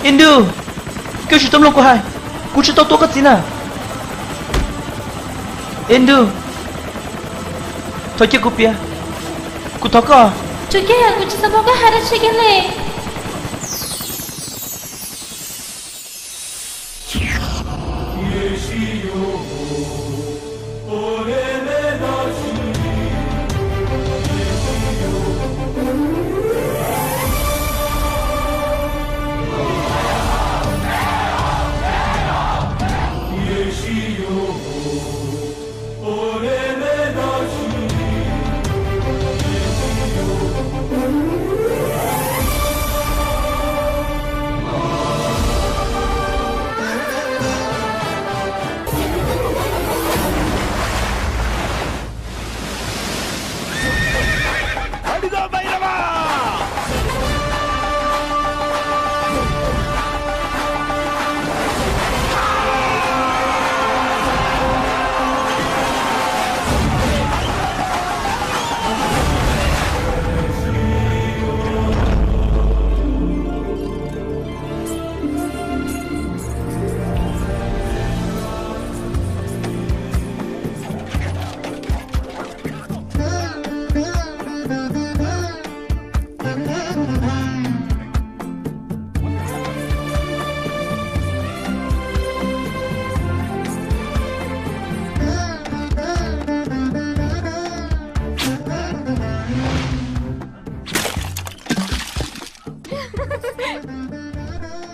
Indu, koj tsis tau mloog kuv hais, kuv tsis tau tua koj txiv na. Indu, thov cia kuv piav, kuv thov koj. Tsuas kiag, kuv tsis tau mloog koj hais dab tsi kiag li.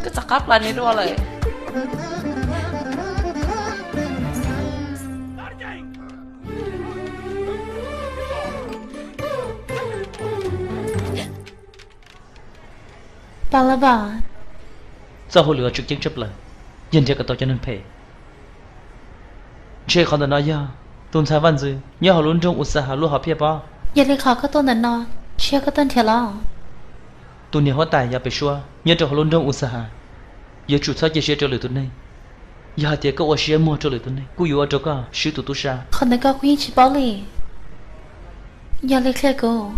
Koj txav qab plaws nws dua lawm. Palava, txoj hauj lwm tseem ceeb tshaj plaws, yog nrhiav kom tau cov neeg phem. Ntshe qhov ntawm no yog tus ntxhais vaj ntxwv nyob hauv lub nroog Uxaha lub hom phiaj pob. Yog li qhov koj tuaj ntawm no, ntshe yog koj tuaj nrhiav los? Tus niam huab tais yav pem suab nyob rau hauv lub nroog Uxaha, yuav tsum txhob cia siab rau lwm tus neeg. Yog hais tias koj ua siab muag rau lwm tus neeg, kuj yuav ua rau koj swb tus tub sab. Qhov ntawd koj kuj yeej tsis paub li. Yog li qhia kuv.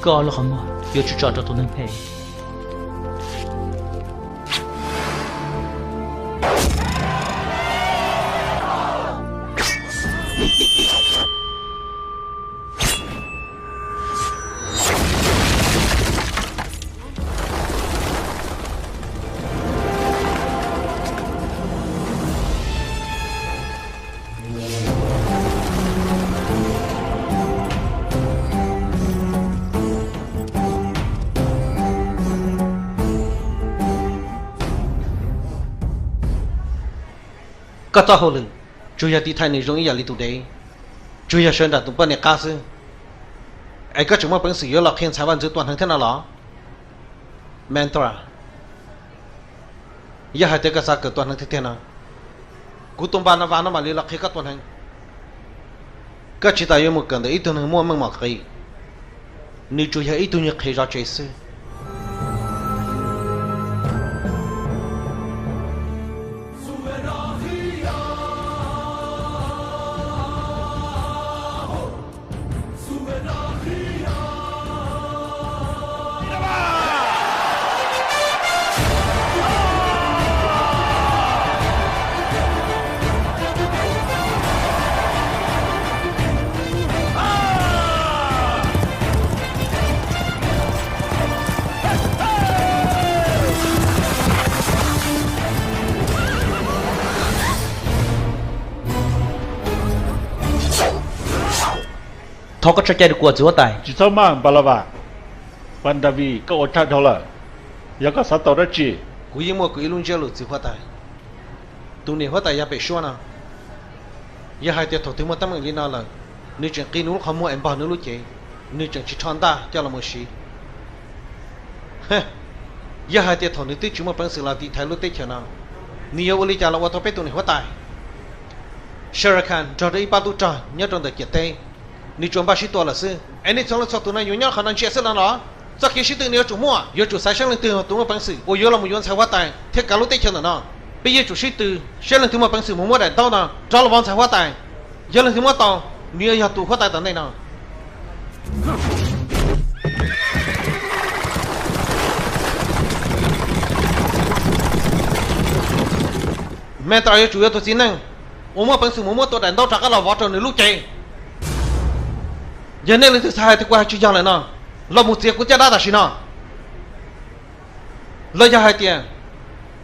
Koj ob lub qhov muag yuav tsum tso rau tus neeg phem. Koj txoj hauj lwm tsuas yog tiv thaiv nws zoo ib yam li tus dev, tsuas yog sawv nram tus poj niam qab xwb. Es koj tseem muaj peev xwm yuav los qhia ntxhais vaj ntxwv tua hneev thiab no los? Mantra, yog hais tias koj xav kawm tua hneev tiag tiag no, kuv tus npa no vas no mam li los qhia koj tua hneev. Koj tsis tas yuav mus kawm ntawm ib tug neeg muaj meej mom qis, nws tsuas yog ib tug nyuag qhev zov tsev xwb. Thov koj tso cai rau kuv, txiv huab tais. Tsis txhob maj, Npalava. Pandavi, koj ua tag dhau lawm. Yog koj xav tau dab tsi, kuv yeej muaj kuv ib lub ntsiab lus, txiv huab tais. Tus niam huab tais yav pem suab no, yog hais tias thaum twg muaj teeb meem li no lawm, nws tseem qi nws lub qhov muag es npog nws lub cev, nws tseem tsis rho ntaj coj los mus siv. Yog hais tias thaum nws twb tsis muaj peev xwm los tiv thaiv lub teb chaws no, nws yuav ua li cas los ua tau peb tus niam huab tais? Shere Khan nrog rau ib pab tub rog nyob rau ntawm ciam teb, nws tsuas npaj sib tua lawm xwb. Es nej txhua leej txhua tus no yuav nyob qhov no ntsia xwb no los? Txoj kev sib tw nws yuav tsum muaj, yuav tsum xaiv saib leej twg tus muaj peev xwm uas yuav los mus yuav ntxhais huab tais thiab kav lub teb chaws ntawm no. Peb yuav tsum sib tw, saib leej twg muaj peev xwm mus muab daim ntaub no rov los vov ntxhais huab tais. Yog leej twg muab tau, nws yuav yog tus huab tais tom ntej no. Mentras yuav tsum yog tus txiv neej uas muaj peev xwm mus muab tus daim ntaub rov qab los vov rau nws lub cev. Yog nej leej twg xav hais tias kuv hais tsis yog lawm no, los mus txiav kuv caj dab tam sim no. Los yog hais tias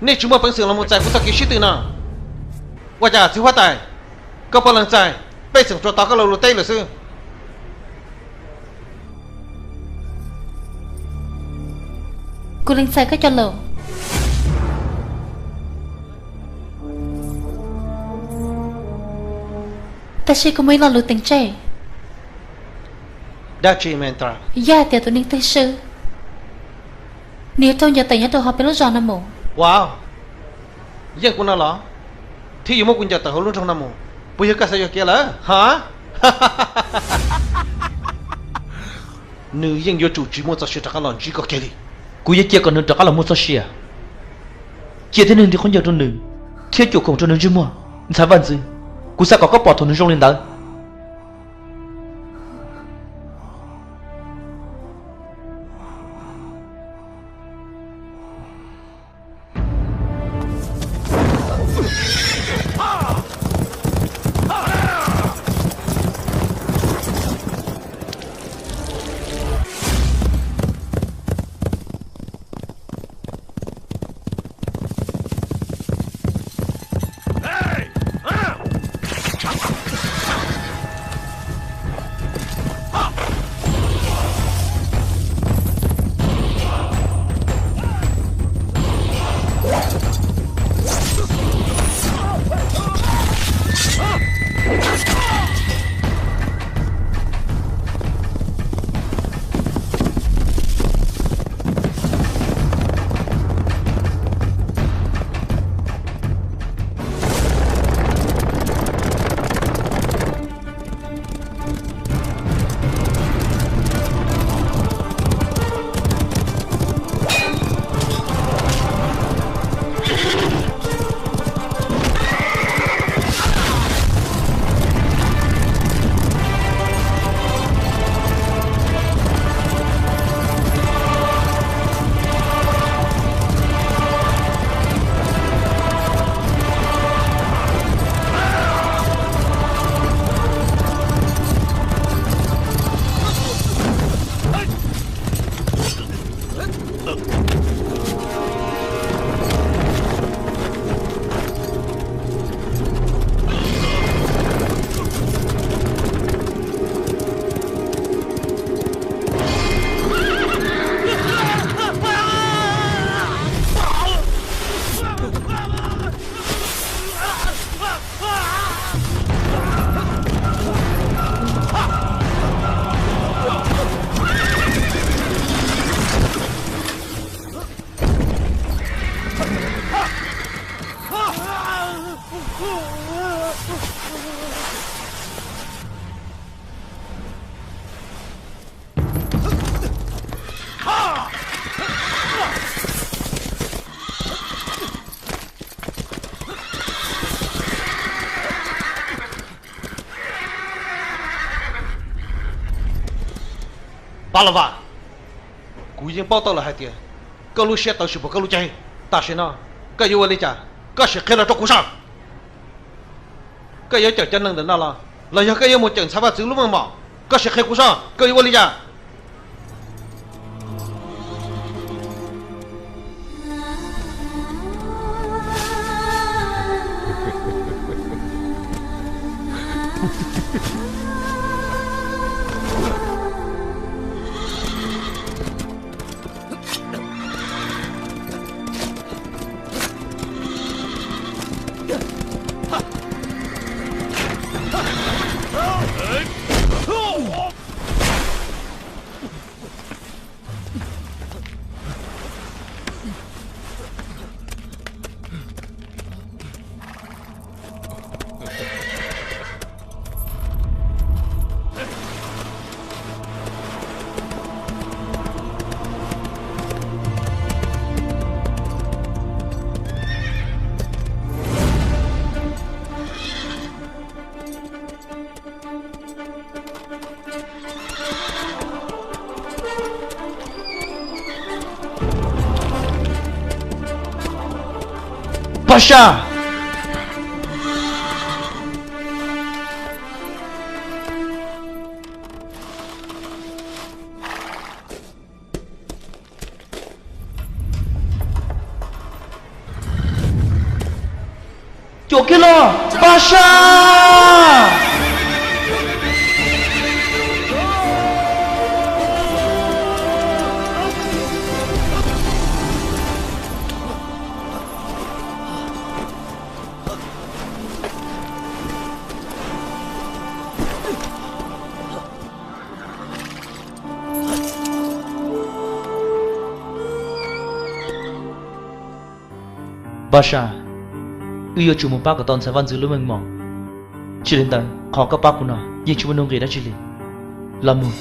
nej tsis muaj peev xwm los mus txais kuv txoj kev sib tw no, ua cas txiv huab tais, koj puav leej txais pej xeem tsuas tos koj los luag teb lawm xwb? Kuv lees txais koj cov lus, tab sis kuv muaj ib lo lus teem tseg. Dab tsi Mentras? Yog hais tias tus neeg twg swb, nws yuav raug ncaws tawm nyob rau hauv peb lub zos no mus. Ua, yeej kuv no los thiaj yuav muab kuv ncaws tawm hauv lub nroog no mus. Puas yog koj xav yuam kev lawm ha? Nws yeej yuav tsum tsis muaj txoj sia rov qab los ntsib koj kiag li. Kuv yuav cia kom nws rov qab los muaj txoj sia. Cia tib neeg nrig khaub ncaws rau nws thiab cuam khoom rau nws ntsej muag. Ntxhais vaj ntxwv, kuv xav kom koj pom thaum nws zoo li ntawd. Pab Los Vas, kuv yeej paub tau lawm hais tias koj lub siab tawv tsis pom koj lub ceg. Tam sim no koj yuav ua li cas? Koj sim qhia los rau kuv saib. Koj yuav cawm cov neeg ntawm no los, los yog koj yuav mus cawm ntxhais vaj txwv lub meej mom? Koj sim qhia kuv saib koj yuav ua li cas. Basha! Cuam kiag los, Basha! Basha, wb yuav tsum mus pab kom tau ntxhais vaj ntxwv lub meej mom. Tsis li ntawd, qhov koj pab kuv no yeej tsis muaj nuj nqis dab tsi li. Los mus.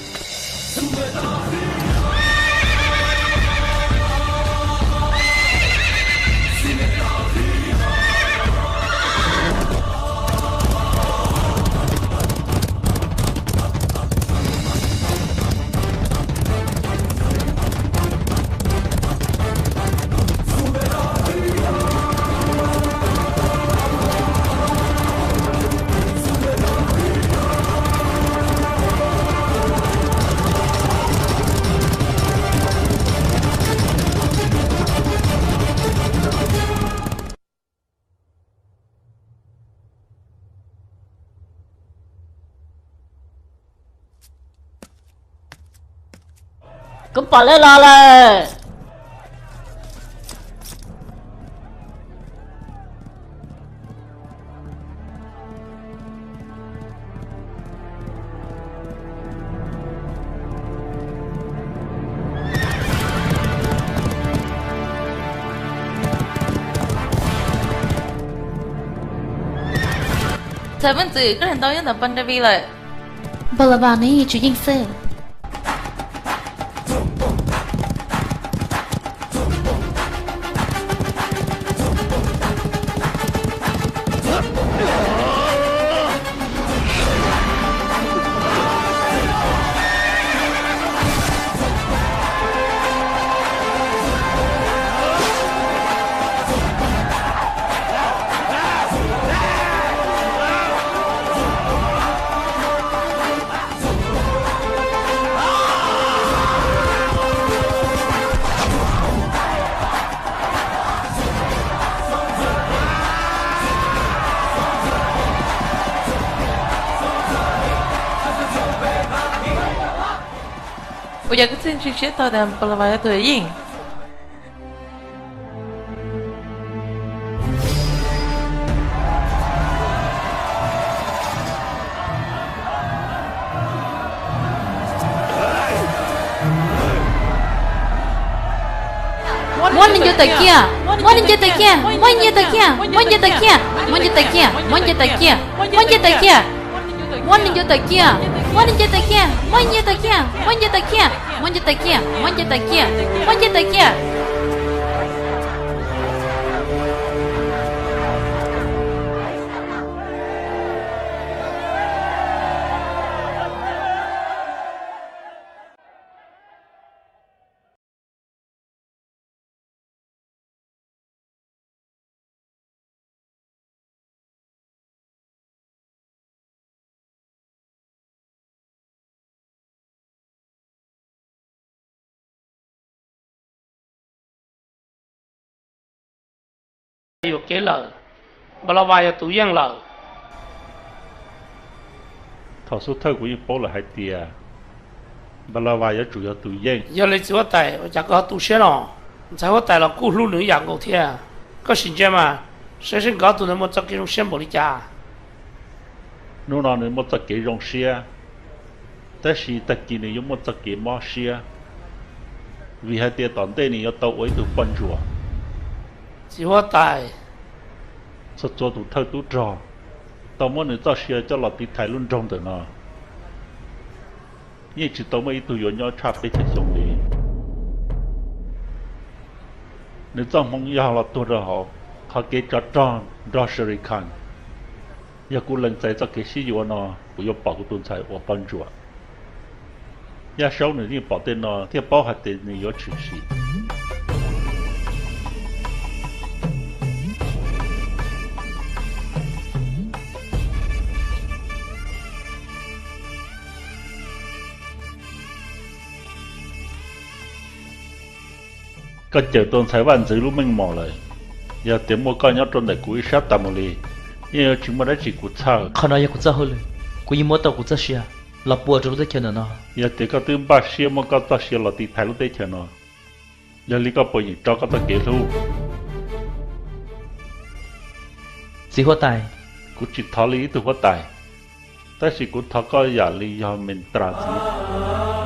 Kuv pom lawv los lawm. Ntxhais vaj ntxwv, koj lam tau nyob ntawm Pandavi lawm. Npawg Lava nws yeej tswv yeej xwb. Ua cas koj txawj ntseeg siab tau tias Npawg Lava yog tus yeej? Muab nws ncuav tawm kiag, muab nws ncuav tawm kiag, muab nws ncuav tawm kiag, muab nws ncuav tawm kiag, muab nws ncuav tawm kiag, muab nws ncuav tawm kiag, muab nws ncuav tawm kiag, muab nws ncuav tawm kiag, muab nws ncuav tawm kiag, muab nws ncuav tawm kiag, muab nws ncuav tawm kiag, muab nws ncuav tawm kiag, muab nws ncuav tawm kiag. Yuam kev lawm, Npawg Lava yog tus yeej lawm. Thaum xub thawj kuv yeej paub lawm hais tias Npawg Lava yuav tsum yog tus yeej. Yog li txiv huab tais, ua cas koj ho tu siab no? Ntxhais huab tais los kuj hlub nws ib yam nkaus thiab. Koj sim ntsia mas, saib seb nkawd ob tug ntawd muaj txoj kev zoo siab npaum li cas. Hnub no nws muaj txoj kev zoo siab, tab sis tag kis nws yuav muaj txoj kev mob siab, vim hais tias tom ntej nws yuav tau ua ib tug poj ntsuam. Txiv huab tais, txhua txhua tus thawj tub rog tau muab nws txoj sia coj los tiv thaiv lub nroog ntawm no, yeej tsis tau muaj ib tug yuav nyob tshaj peb caug xyoo li. Nws txoj hmoov yog los tuag rau hauv qhov kev tsov rog nrog Shere Khan. Yog kuv lees txais txoj kev sib yuav no, kuv yuav pom kuv tus ntxhais ua poj ntsuam. Yaj Saub nws yeej pom tej no thiaj paub hais tias nws yuav tshwm sim. Koj cawm tau ntxhais vaj ntxwv lub meej mom lawm. Yog tias muaj koj nyob rau ntawm kuv ib sab tas mus li, yeej yuav tsis muaj dab tsi kuv txhawj. Qhov no yog kuv txoj hauj lwm, kuv yeej muab tau kuv txoj sia los pua rau lub teb chaws ntawm no. Yog tias koj twb npaj siab muab koj txoj sia los tiv thaiv lub teb chaws no, yog li koj puas yeem tso koj txoj kev hlub? Txiv huab tais, kuv tsis thov li ib tug huab tais, tab sis kuv thov koj yam li yog Mentas txiv.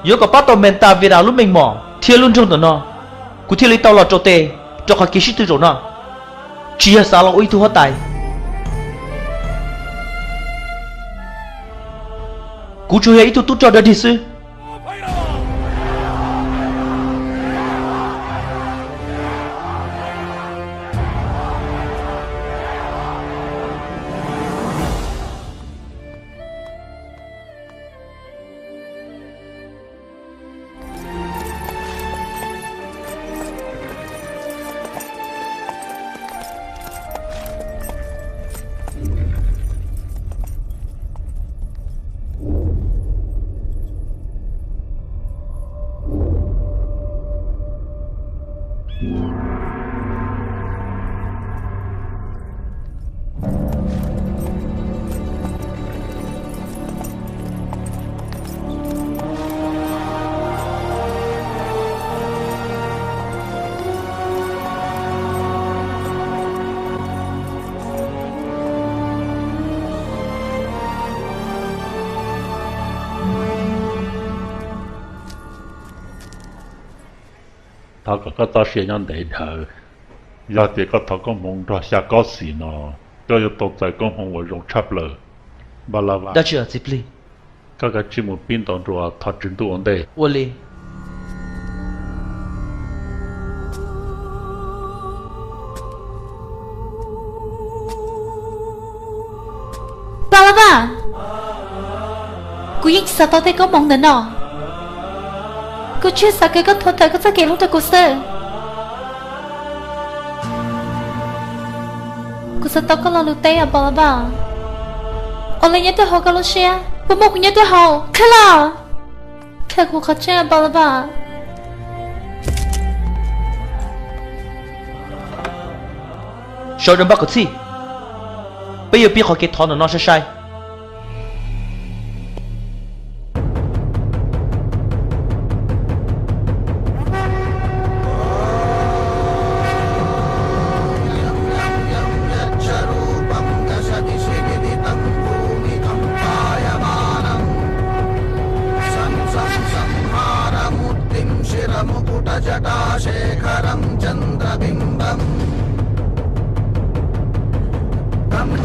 Yuav kom pab tau Mentas Vidas lub meej mom thiab lub nroog ntawm no, kuv thiaj li tau los rau tes rau qhov kev sib tw zaum no. Tsis yog xav los ua ib tug huab tais, kuv tsuas yog ib tug tub rog dawb dig xwb. Thov kom koj txoj sia nyob ntev dhawv. Yog tias koj thov koob hmoov nrog xya kob xim no, koj yuav tau txais koob hmoov uas zoo tshaj plaws. Npalava, koj kav tsij mus pib ntaus nruas thov tswv ntuj ua ntej. Ua li. Npalava, kuv yeej tsis xav tau tej koob hmoov ntawm no. Kuv tsuas xav kom koj thov tawm koj txoj kev hlub rau kuv xwb. Kuv xav tau koj lo lus teb, Npalava. Ua li nyob rau hauv koj lub siab, puas muaj kuv nyob rau hauv? Qhia los, qhia kuv qhov tseeb, Npalava. Sawv daws npaj kwv txhiaj, peb yuav pib qhov kev thov ntawm no sai sai.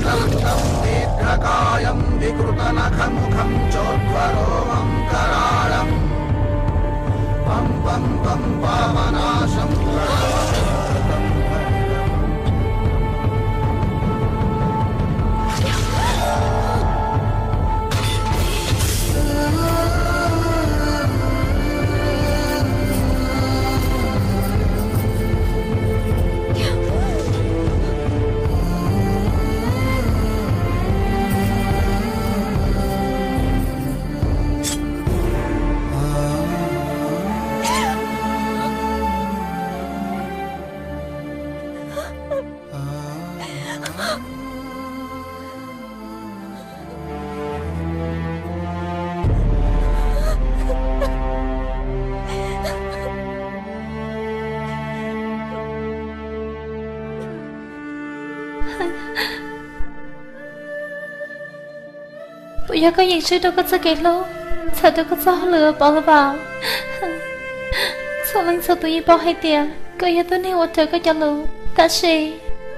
दण्डं दीर्घकायं विकृतनखमुखं चोद्वरोमं कराळं पं पं पं पापनाशं प्रणमत Puas yog koj yeem swb rau koj txoj kev hlub, txhawm rau koj txoj hauj lwm, Npalava? Txhua leej txhua tus yeej paub hais tias koj yog tib neeg uas raws koj cov lus, tab sis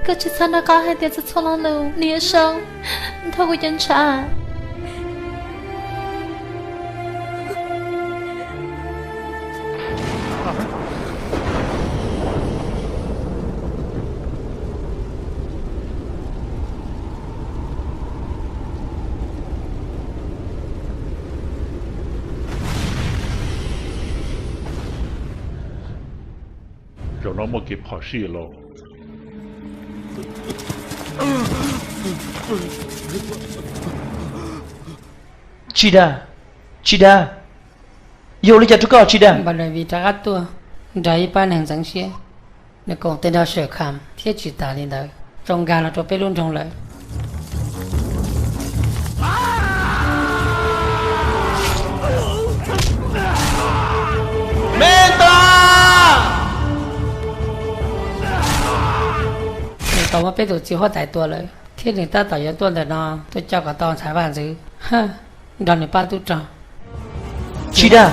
koj tsis txhob nco qab hais tias txhua txhua lo lus nws yuav zoo dhau kuv cov ntshav. los muaj kev phom sij los. Tsis dag, tsis dag, yog ua li cas rau koj tsis dag? Npam Davis rov qab tuaj nrog ib pab neeg ntxeev siab, nws koom tes nrog Sawm Kham thiab tsis tas li ntawd, tso nkag los rau peb lub nroog lawm. Me ntag! Nws tau muab peb tus txiv huab tais tua lawm, thiab nws tab tom yuav tuaj ntawm no tuaj coj kom tau ntxhais vaj ntxwv nrog nws pab tub rog. Tsis dag!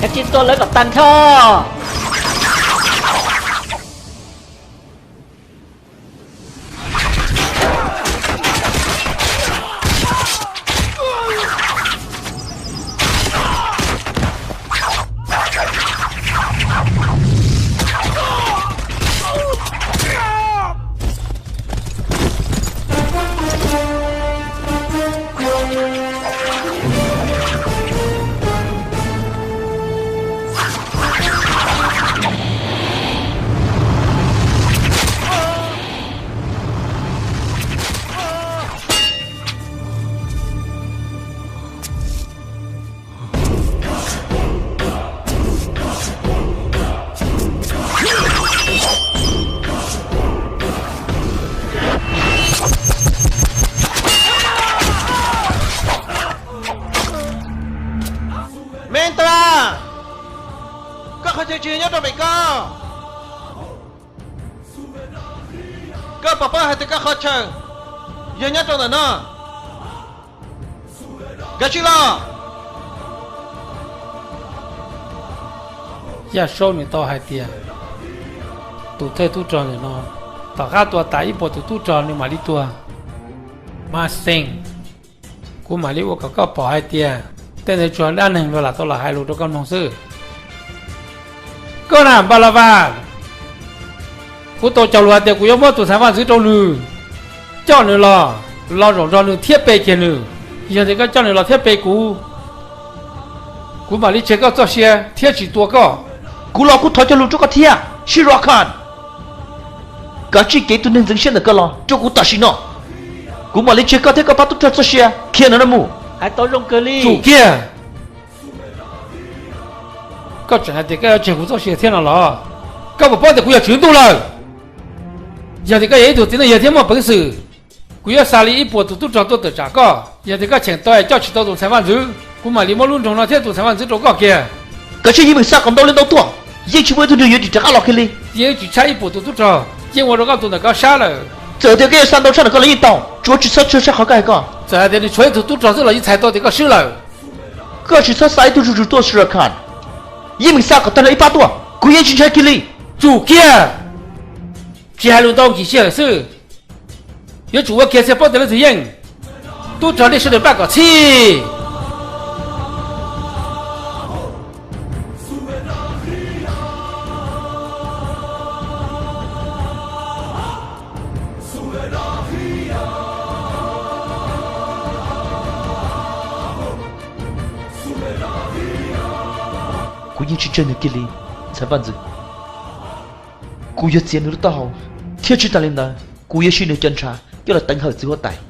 Kav tsij tua lawv kom tag nrho. Me ntag, koj qhov chaw tsis yog nyob rau pem koj. Koj puas paub hais tias koj qhov chaw yog nyob rau ntawm no? Kav tsij los. Yaj Saub nws tau hais tias tus thawj tub rog ntawm no tom qab tua tas ib puas tus tub rog nws mam li tuag. Mas xeem, kuv mam li ua kom koj pom hais tias tej ntawd tsuas dab neeg luag lam tau los hais lus rau koj mloog xwb. Koj na Npalava, kuv tau cog lus hais tias kuv yuav muab tus ntxhais vaj ntxwv rau nws, coj nws los, los zaum nrog nws thiab pe kiag nws. Yog tias koj coj nws los thiab pe kuv, kuv mam li tseg koj txoj sia thiab tsis tua koj. Kuv los kuv thov cog lus rau koj thiab, Shiro Khan. Kav tsij kev tus neeg ntxeev siab ntawm koj los rau kuv tam sim no. Kuv mam li tseg koj thiab koj pab tub rog txoj sia. Khiav ntawm no mus. Hais tau zoo kawg li. Tsum kiag. Koj tseem hais tias koj yuav tseg kuv txoj sia thiab no los? Koj puas paub tias kuv yog tswv ntuj lawm? Yog tias koj yog ib tug txiv neej yawg thiab muaj peev xwm, kuv yuav xa li ib puas tus tub rog tuaj tawm tsam koj. Yog tias koj cheem tau es coj tsis tau tus ntxhais vaj ntxwv, kuv mam li muab lub nroog no thiab tus ntxhais vaj ntxwv rau koj kiag. Kav tsij yeej meem xa kom ntau li ntau tuaj, yeej tsis muaj ib tug neeg yuav tsis rov qab los kiag li. Yeej tsis tshaj ib puas tus tub rog, yeej ua rau koj tus ntawm koj sab lawm. Txawm tias koj yuav xa ntau tshaj ntawm koj los yeej tau, tsuav tsis txhob tshwj sab qhov koj hais ko. Txawm hais tias nws tshuav ib tug tub rog xwb los yeej txhais tau tias koj swb lawm. Koj tsis txhob xa ib tug zuj zus tuaj Shiro Khan. Yeej meem xa kom tag nrho ib pab tuaj, kuv yeej tsis ntshai kiag li. Tsum kiag. Tsis hais lus ntau, nkim sij hawm xwb. Yuav tsum ua kiag thiaj paub tias leej twg yeej. Tub rog nej sawv daws npaj kom txhij. Kuv yeej tsis tseg nws kiag li, ntxhais vaj ntxwv. Kuv yuav txiav nws lub taub hau, thiab tsis tas li ntawd kuv yuav siv nws cov ntshav coj los teev hawm txiv huab tais.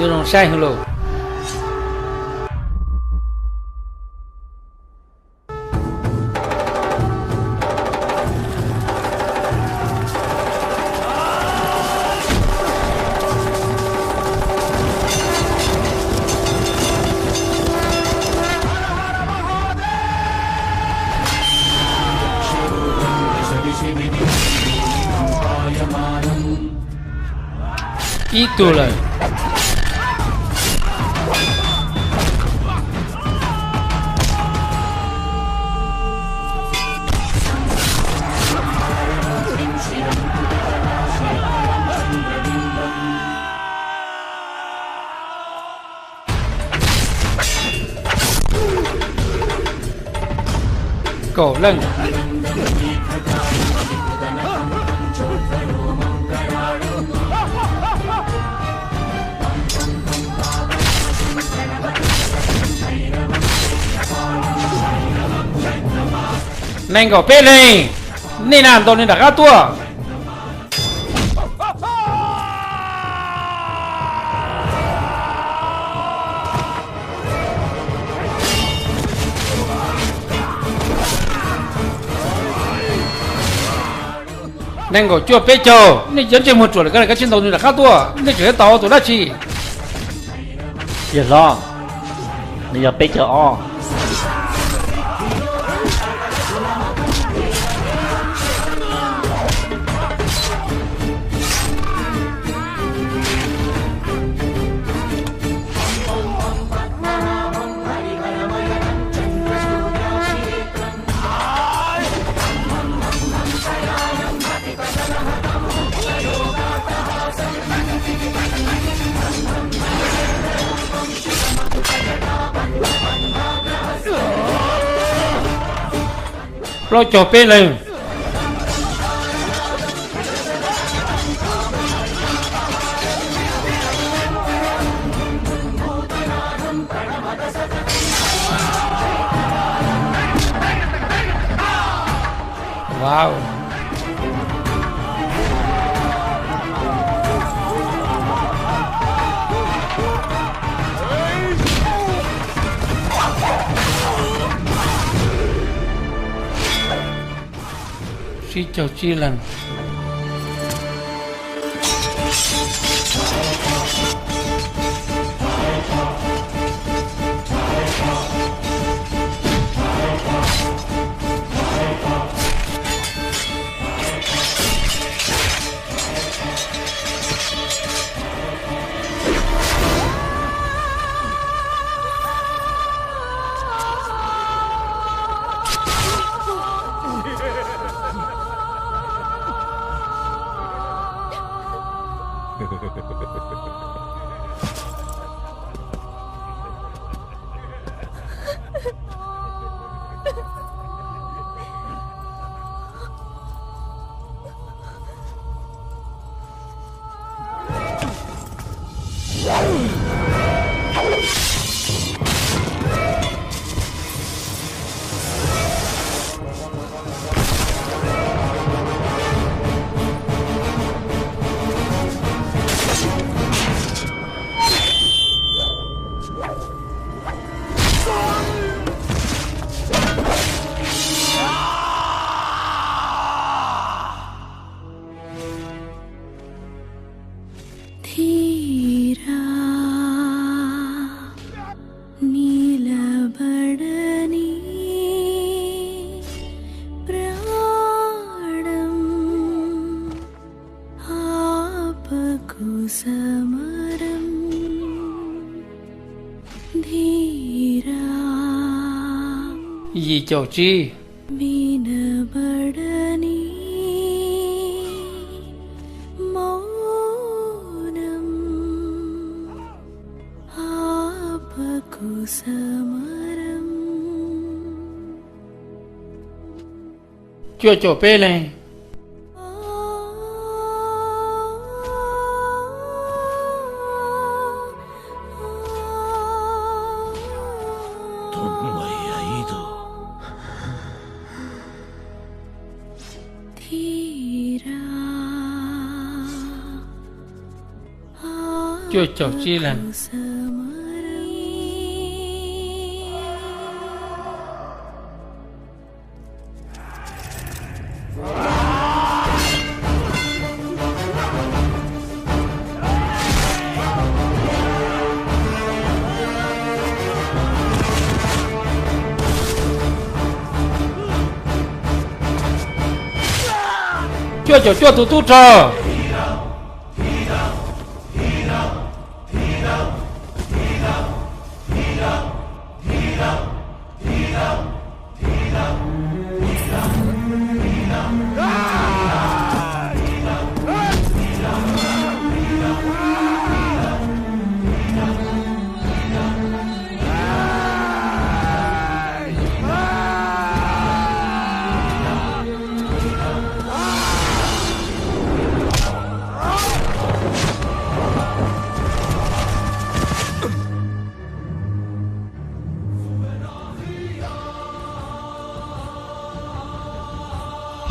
Zoo saib heev lauj. Ib tug lawm. Kaum leej. Nees nkaum peb leeg, nej na ntaus nws nram qab tuaj. Nees nkaum cuaj peb caug, nej cov ntsej muag ruam lawm, koj tsis ntaus nws nram qab tuaj, nej tseem yuav tos ua tus dab tsi? Yawg hlob, nws yog peb caug ob. Plaub caug peb leeg. Wow. Tsib caug tsib leeg. धीरा नीलबदनी प्राणम् आपकुसमरम् धीरा। Yim caum tsib. मीनबदनी मौनम् आपकुसमरम्। Cuaj caum peb leeg. Cuaj caum tsib leeg. Cuaj caum cuaj tus tub rog.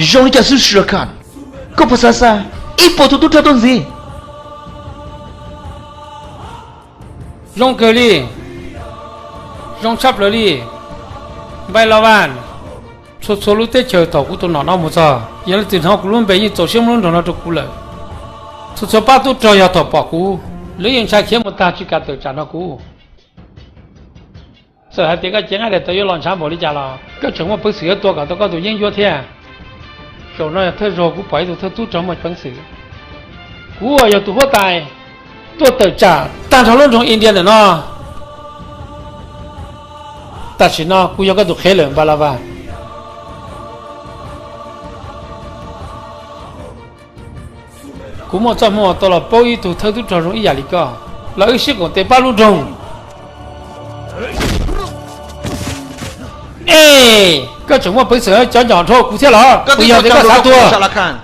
Zoo li cas xwb Shere Khan? Koj puas xav xa ib puas tus tub rog tuaj ntxiv? Zoo kawg li, zoo tshaj plaws li. Npai Lo Vas, txhua txhua lub teb chaws thaum kuv tus nom no mus txog, yog leej twg hnov kuv lub npe yeej txaus siab muab lub nroog no rau kuv lawm. Txhua txhua pab tub rog yog thaum pom kuv, lawv yeej ntshai khiav mus tag tsis kam tawm tsam nrog kuv. Txawm hais tias koj cev nqaij daim tawv yuav los ntshav npaum li cas los koj tseem muaj peev xwm yuav tua kom tau koj tus yeeb ncuab thiab. Zaum no yog thawj zaug kuv pom ib tug thawj tub rog muaj peev xwm. Kuv uas yog tus huab tais tuaj tawm tsam tag nrho lub nroog India ntawm no, tam sim no kuv yog koj tus qhev lawm Npai Lo Vas. Kuv muaj txoj hmoo tau los paub ib tug thawj tub rog zoo ib yam li koj, los wb sib koom tes pab lub nroog. Ej, koj tseem muaj peev xwm cov nyom dhau kuv thiab los? Kuv yog tias koj xav tuag.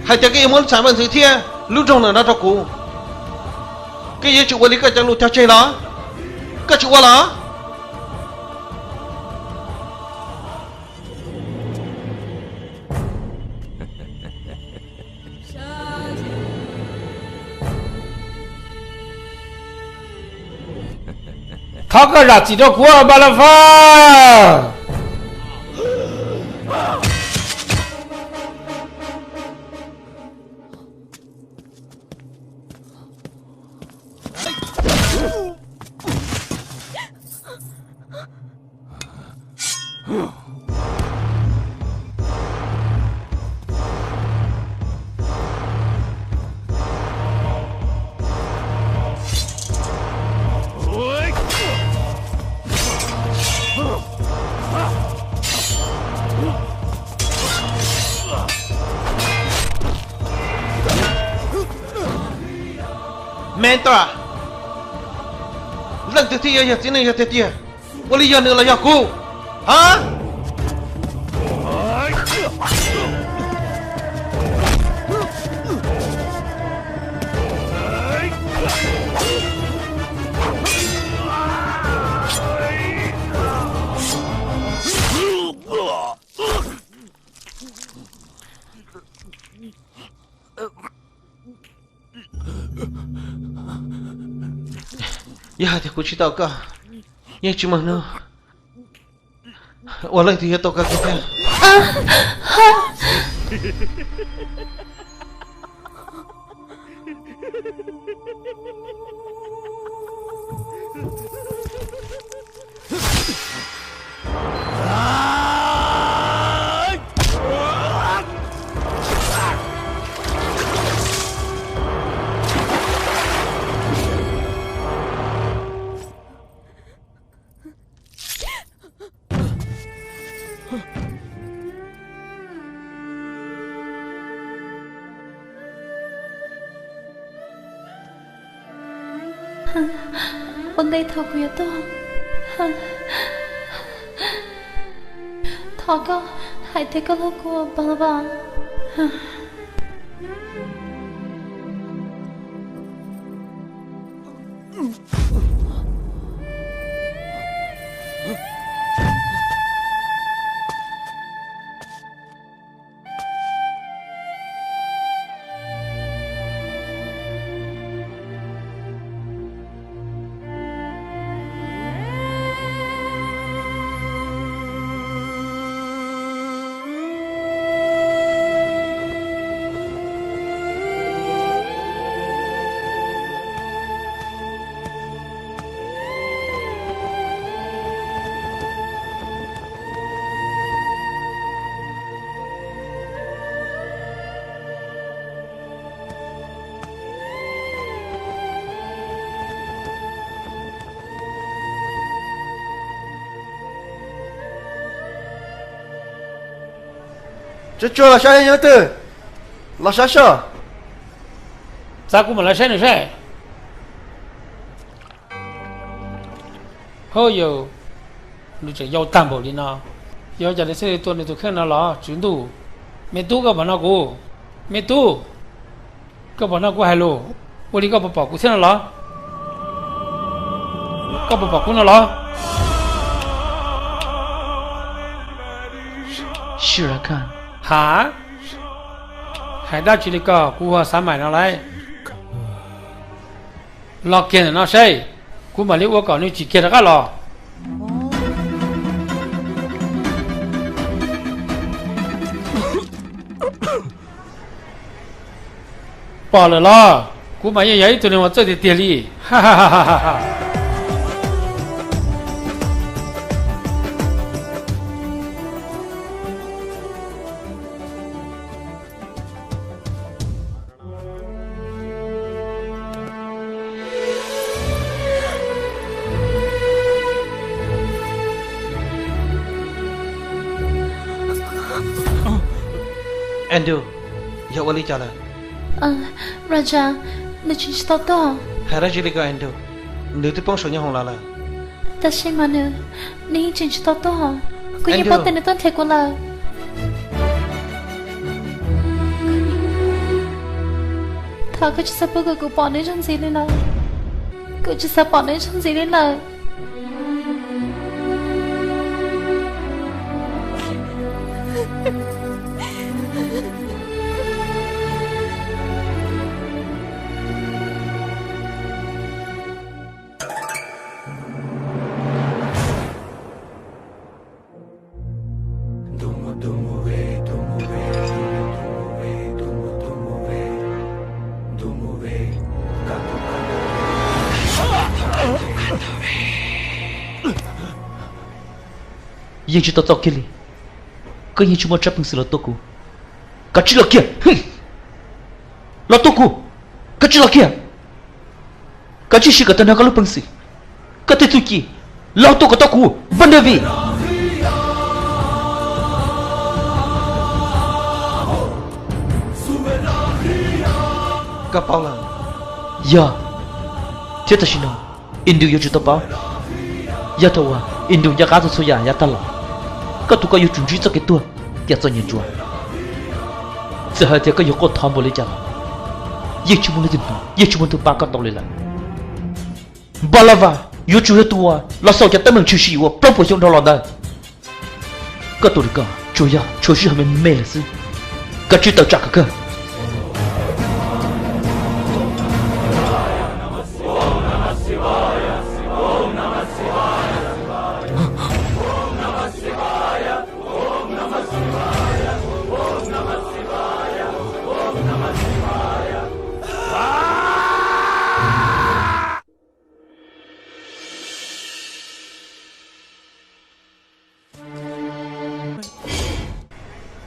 Hais tias koj yuav muab lub tshav vaj ntxwv thiab lub nroog ntawm no rau kuv, koj yuav tsum ua li koj cov lus cog tseg los? Koj tsis ua los? Thov koj zam txim rau kuv, Npai Lo Vas. Mentor, leej twg thiaj yuav yog txiv neej yog tiag tiag? Ua li yog nws los yog kuv? Ha? Yog hais tias kuv tsis tau koj, yeej tsis muaj hnub uas leej twg yuav tau koj kiag thiab. Ua ntej thaum kuv yuav tuag, thov koj hais tias koj hlub kuv, Npai Lo Vas. Tsuag tsuag los saib nyob twg, los saib soj. Txav kuv mam los saib nws saib. Hov yus, nws tseem yau tag npaum li no, yog cas nws thiaj li tua nws tus kheej no los tswv ntuj? Me tub, koj puas hnov kuv? Me tub, koj puas hnov kuv hais lus? Ua li koj puas pom kuv thiab no los? Koj puas pom kuv no los? Shira Khan. Ha, hais dab tsi li ko, kuv hu Xav Maim no lauj. Los kiag ntawm no seb, kuv mam li ua kom nws tsim kiag rov qab los. Pom lawm los, kuv mas yeej yog ib tug neeg uas txawj tiag tiag li. Andrew, yog ua li cas lawm? Raja, nws tseem tsis tau tuag. Hais dab tsi li ko Andrew? Nws twb poob saum nyab hoom los lawm. Tab sis mas nws, nws yeej tseem tsis tau tuag. Kuv yeej paub tias nws tuaj nrhiav kuv lawm. Thov koj tsis txhob pub kom kuv pom nws ib zaug ntxiv li lawm. Kuv tsis xav pom nws ib zaug ntxiv li lawm. Yeej tsis tau txaus kiag li. Koj yeej tsis muaj tsab peev xwm los tua kuv. Kav tsij los kiag. Los tua kuv. Kav tsij los kiag. Kav tsij siv kom tag nrho koj lub peev xwm, koj tej txuj ci, los tua kom tau kuv, Van Der Vis. Koj paub lawm. Yog, thiab tam sim no Indus yuav tsum tau paub. Yog thaum uas Indus nco qab txog txhua yam yav tag los, koj tus koj yuav tsum ntsib txoj kev tuag tiam txom nyem ntsuav. Txawm hais tias koj yuav quaj thov npaum li cas los, yeej tsis muaj leej twg hnov, yeej tsis muaj leej twg pab koj tau li lawm. Npalava yuav tsum yog tus uas los xaus cov teeb meem tshwm sim uas plaub puas xyoo dhau los ntawd. Koj tus li ko tsuas yog tshuav sij hawm me me lawm xwb. Koj tsis tawm tsam kom kawg.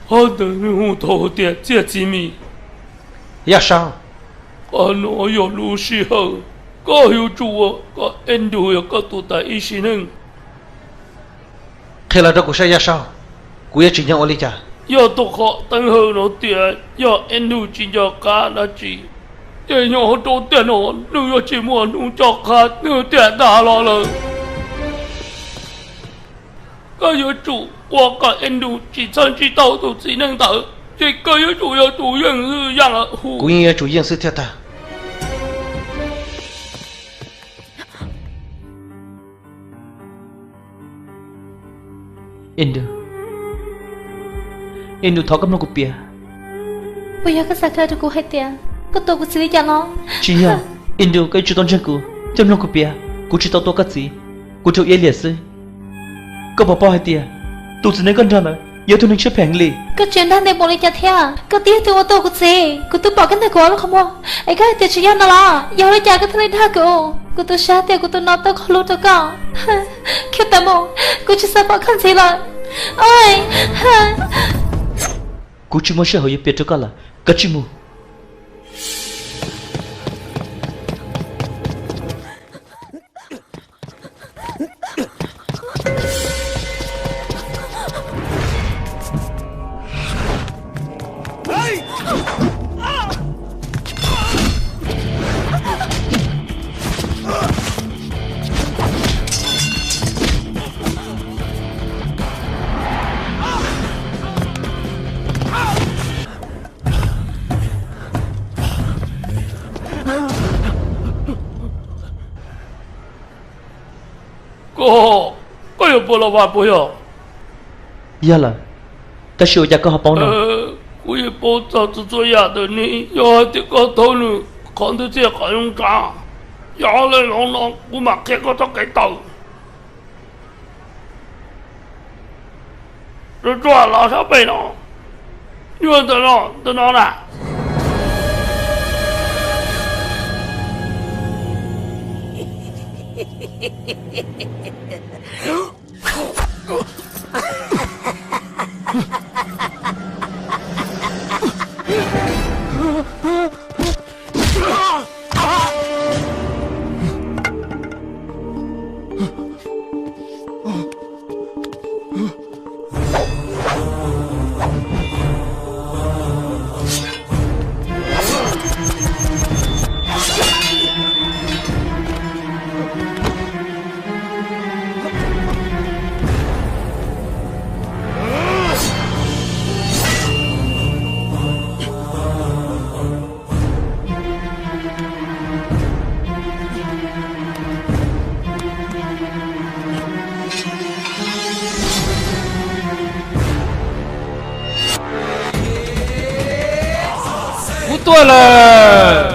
Hov ntawd nws hu tau tias txiaj txiv mis. Yaj Saub, qhov no yog lub sij hawm koj yuav tsum ua kom Andrew yog koj tus tais ib sim neej. Qhia los rau kuv saib Yaj Saub, kuv yuav tsim nyog ua li cas? Yog tus qhov teeb hawm no tias yog Andrew tsis nco qab dab tsi, ces nyob rau tiam no nws yuav tsis muaj hnub coj qab nws tiam dag los lawm. Koj yuav tsum ua kom Andrew tsis txhawj tsis tau tus txiv neej ntawd, ces koj yuav tsum yog tus yeej xwb yeej hu. Kuv yeej yuav tsum yeej xwb thiaj tag. Indus, Indus, thov koj mloog kuv piav. Puas yog koj xav qhia rau kuv hais tias koj tua kuv txiv li cas los? Tsis yog, Indus, koj yuav tsum tau ntseeg kuv thiab mloog kuv piav. Kuv tsis tau tua koj txiv, kuv raug iab liam xwb. Koj puas paub hais tias tus txiv neej koj nrog ntawd yog tus neeg siab phem heev li. Koj tseem dag ntxias npaum li cas thiab? Koj twb yog tus uas tua kuv txiv, kuv twb pom koj ntawm kuv ob lub qhov muag, es koj hais tias tsis yog no los? Yog ua li cas koj thiaj li dag kuv? Kuv tu siab tias kuv tus no tau kho hlub rau koj. Khiav tawm mus, kuv tsis xav pom koj ntxiv lawm. Kuv tsis muaj sij hawm yuav piav rau koj lawm, kav tsij mus. Koj, koj yog Pov Los Vas puas yog? Yog lawm. Tab sis ua cas koj ho paub no? Kuv yeej paub txog txhua txhua yam ntawm nws, yog hais tias koj thov nws qhov ntawd thiaj qhov zoo tsav, yog li los no kuv mam qhia koj txoj kev tawm. Tsuag tsuag los sab pem no, nyuag ntawm no, ntawm no na. Kuv tuaj lawm.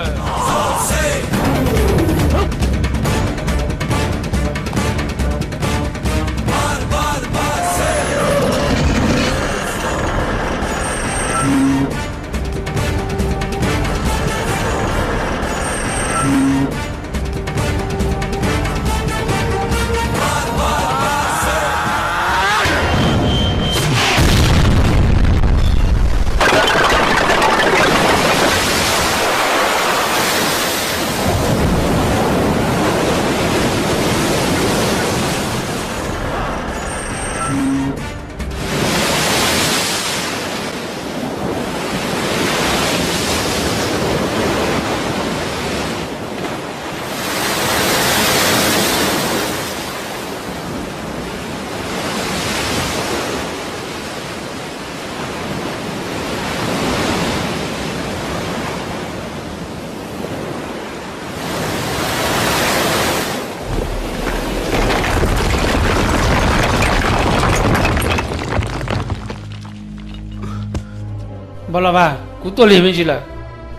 Npau Las Vas, kuv tuaj lig me ntsis lawm,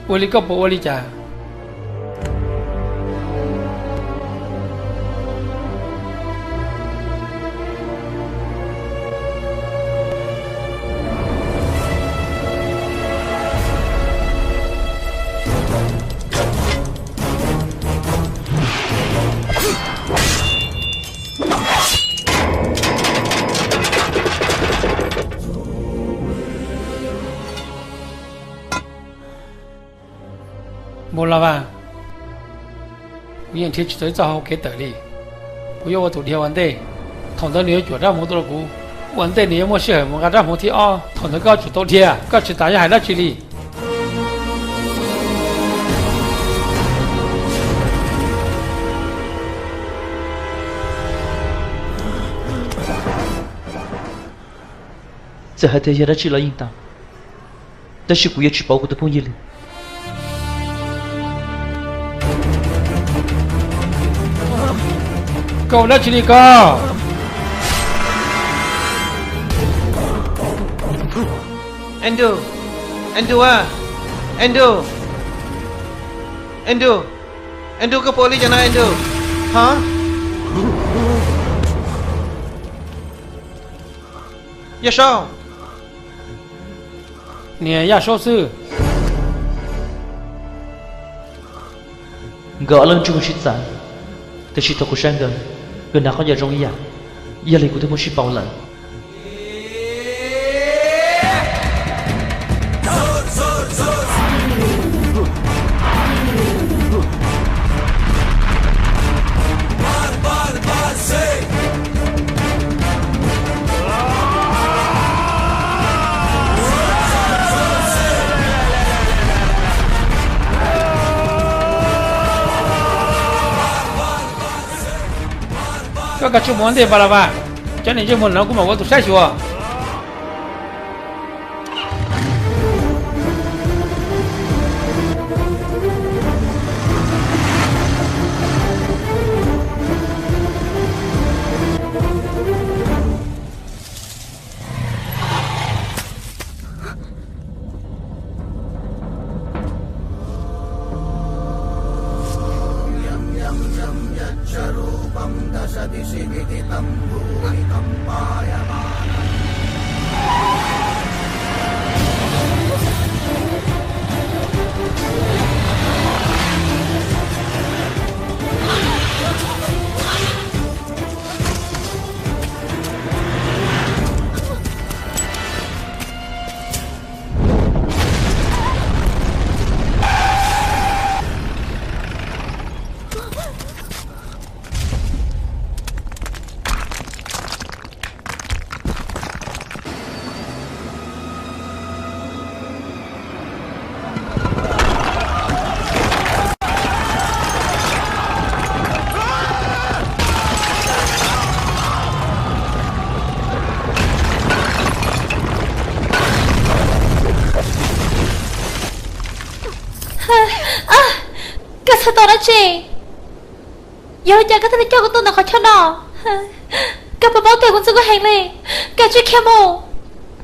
ua li koj puas ua li cas? Npau Las Vas, kuv yeej nrhiav tsis tau ib txoj hau kev tawm li. Kuv yuav ua tus dhia ua ntej, thaum ntawd nws yuav cuam rab hmuv tuaj rau kuv. Ua ntej nws yuav muaj sij hawm mus nqa rab hmuv thiab ob. Thaum ntawd koj yuav tsum tau dhia, koj tsis tas yuav hais dab tsi li. Txawm hais tias yog dab tsi los yeej tau, tab sis kuv yuav tsis pauv kuv tus phooj ywg li. Koj ua dab tsi li ko? Andrew, Andrew a, Andrew, Andrew, Andrew, koj puas ua li cas no Andrew? Ha? Yaj Saub. Niag Yaj Saub xwb. Nkawd ob leeg ntsej muag sib txav, tiam sis thaum kuv saib nkawd, nkawd hnav khaub ncaws zoo ib yam, yog li kuv thiaj muab sib pauv lawm. Koj kav tsij mus ua ntej Npau Las Vas, cov niag ntsej muag no kuv mam ua tus saib xyuas. Koj txhais tos dab tsi? Yog li cas koj thiaj li coj kuv tuaj ntawm qhov chaw no? Koj puas paub tias kuv ntxub koj heev li? Koj tsis khiav mus.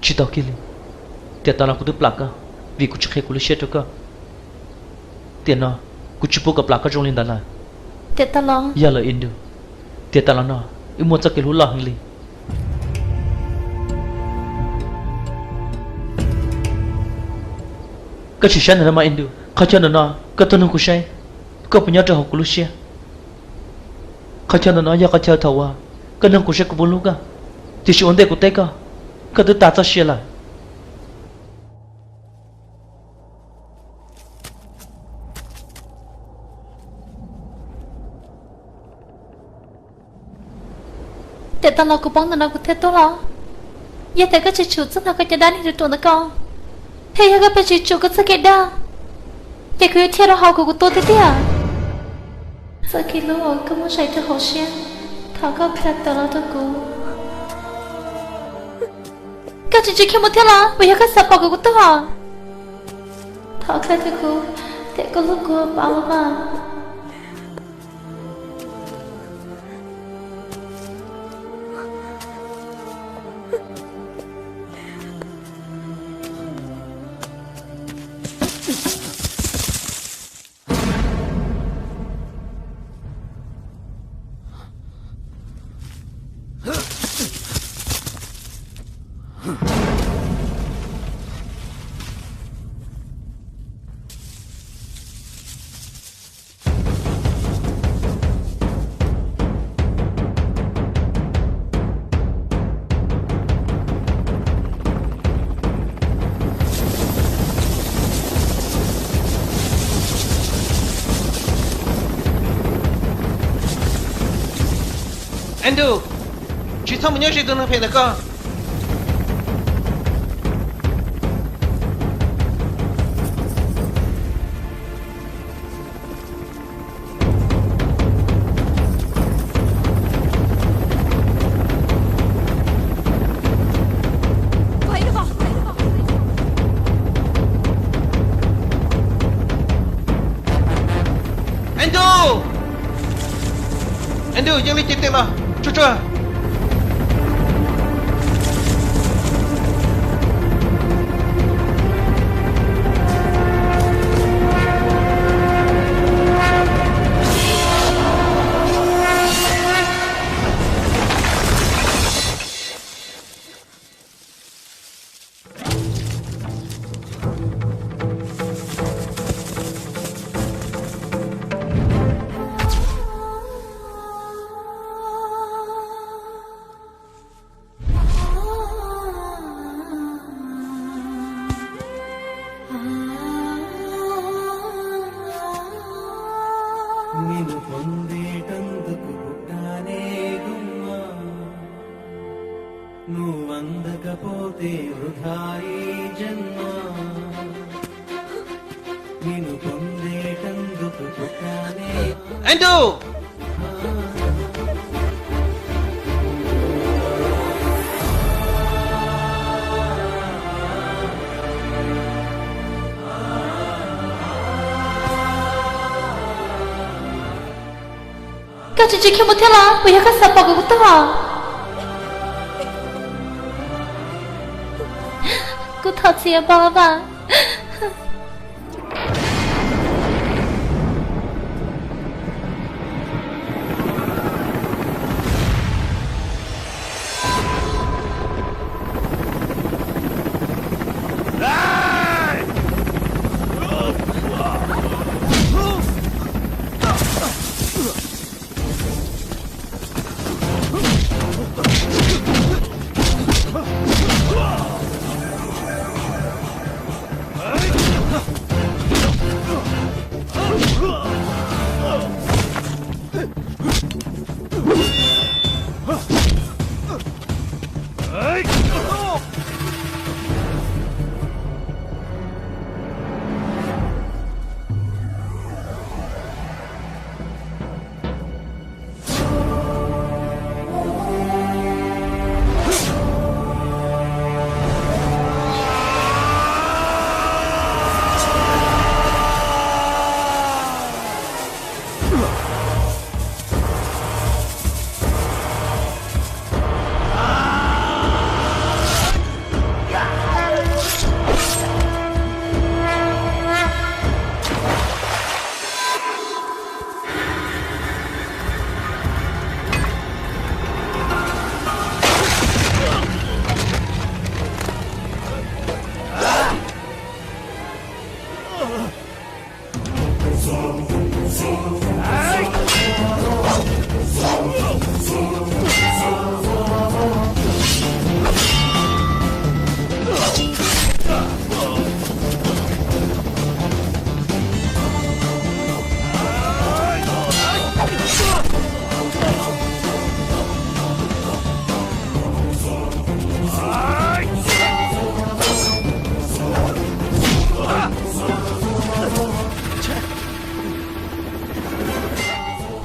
Tsis tau kiag li. Tiam tas los kuv twb plam koj, vim kuv tsis qhia kuv lub siab rau koj. Tiam no, kuv tsis pub kom plam koj zoo li ntawd lawm. Tiam tas los, yog lawm Indu, tiam tas los no wb muaj txoj kev hlub loj heev li. Koj tsis saib ntawm no mas Indu, qhov chaw ntawm no koj tuaj nug kuv saib, koj puas nyob rau hauv kuv lub siab. Qhov chaw ntawm no yog qhov chaw thaum uas koj nug kuv saib kuv puas hlub koj, tiam sis ua ntej kuv teb koj, koj twb tas txoj sia lawm. Tiam tas los kuv paub ntawm no kuv thiaj tuaj los. Yog tias koj tsis tsum txog ntawm koj cov dab neeg ruam ruam ntawd ko, thiab yog koj pheej tsis tsum koj txoj kev dag, ces kuv yuav khiav rau hauv kuv kuv tuag tiag tiag. Txoj kev hlub uas koj muab zais rau hauv siab, thov koj qhia tawm los rau kuv. Koj tseem tsis khiav mus thiab los? Puas yog koj xav pom kuv kuv tuag? Thov qhia rau kuv tias koj hlub kuv pab los mas. Andrew, tsis txhob mus nyob ze tus neeg phem ntawm koj. Andrew! Andrew, cia li cev tes los, tsuag tsuag. Andrew! Koj tseem tsis khiav mus thiab los? Puas yog koj xav pom kuv kuv tuag? Kuv thov txim Npawg Vaj.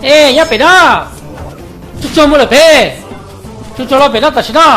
Es nyob pem no, tsuag tsuag mus lawm pem, tsuag tsuag los pem no tam sim no.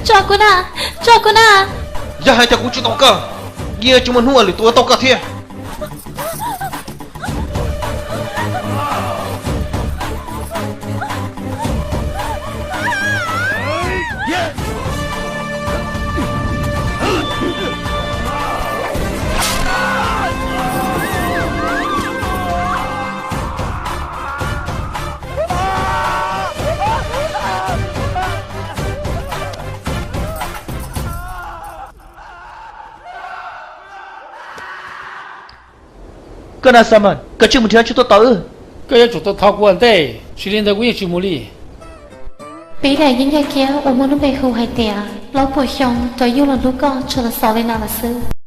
Tso kuv na, tso kuv na. Yog hais tias kuv tsis tau koj, yeej tsis muaj hnub uas lwm tus ua tau koj thiab. Koj na Simon, koj tsis mus nrhiav tsis tuaj tos wb. Koj yuav tsum tau thov kuv ua ntej, tsis li ntawd kuv yeej tsis mus li. Peb daim yeeb yaj kiab uas muaj lub npe hu hais tias plaub puas xyoo cov yug los hlub koj tsuas los xaus li no lawm xwb.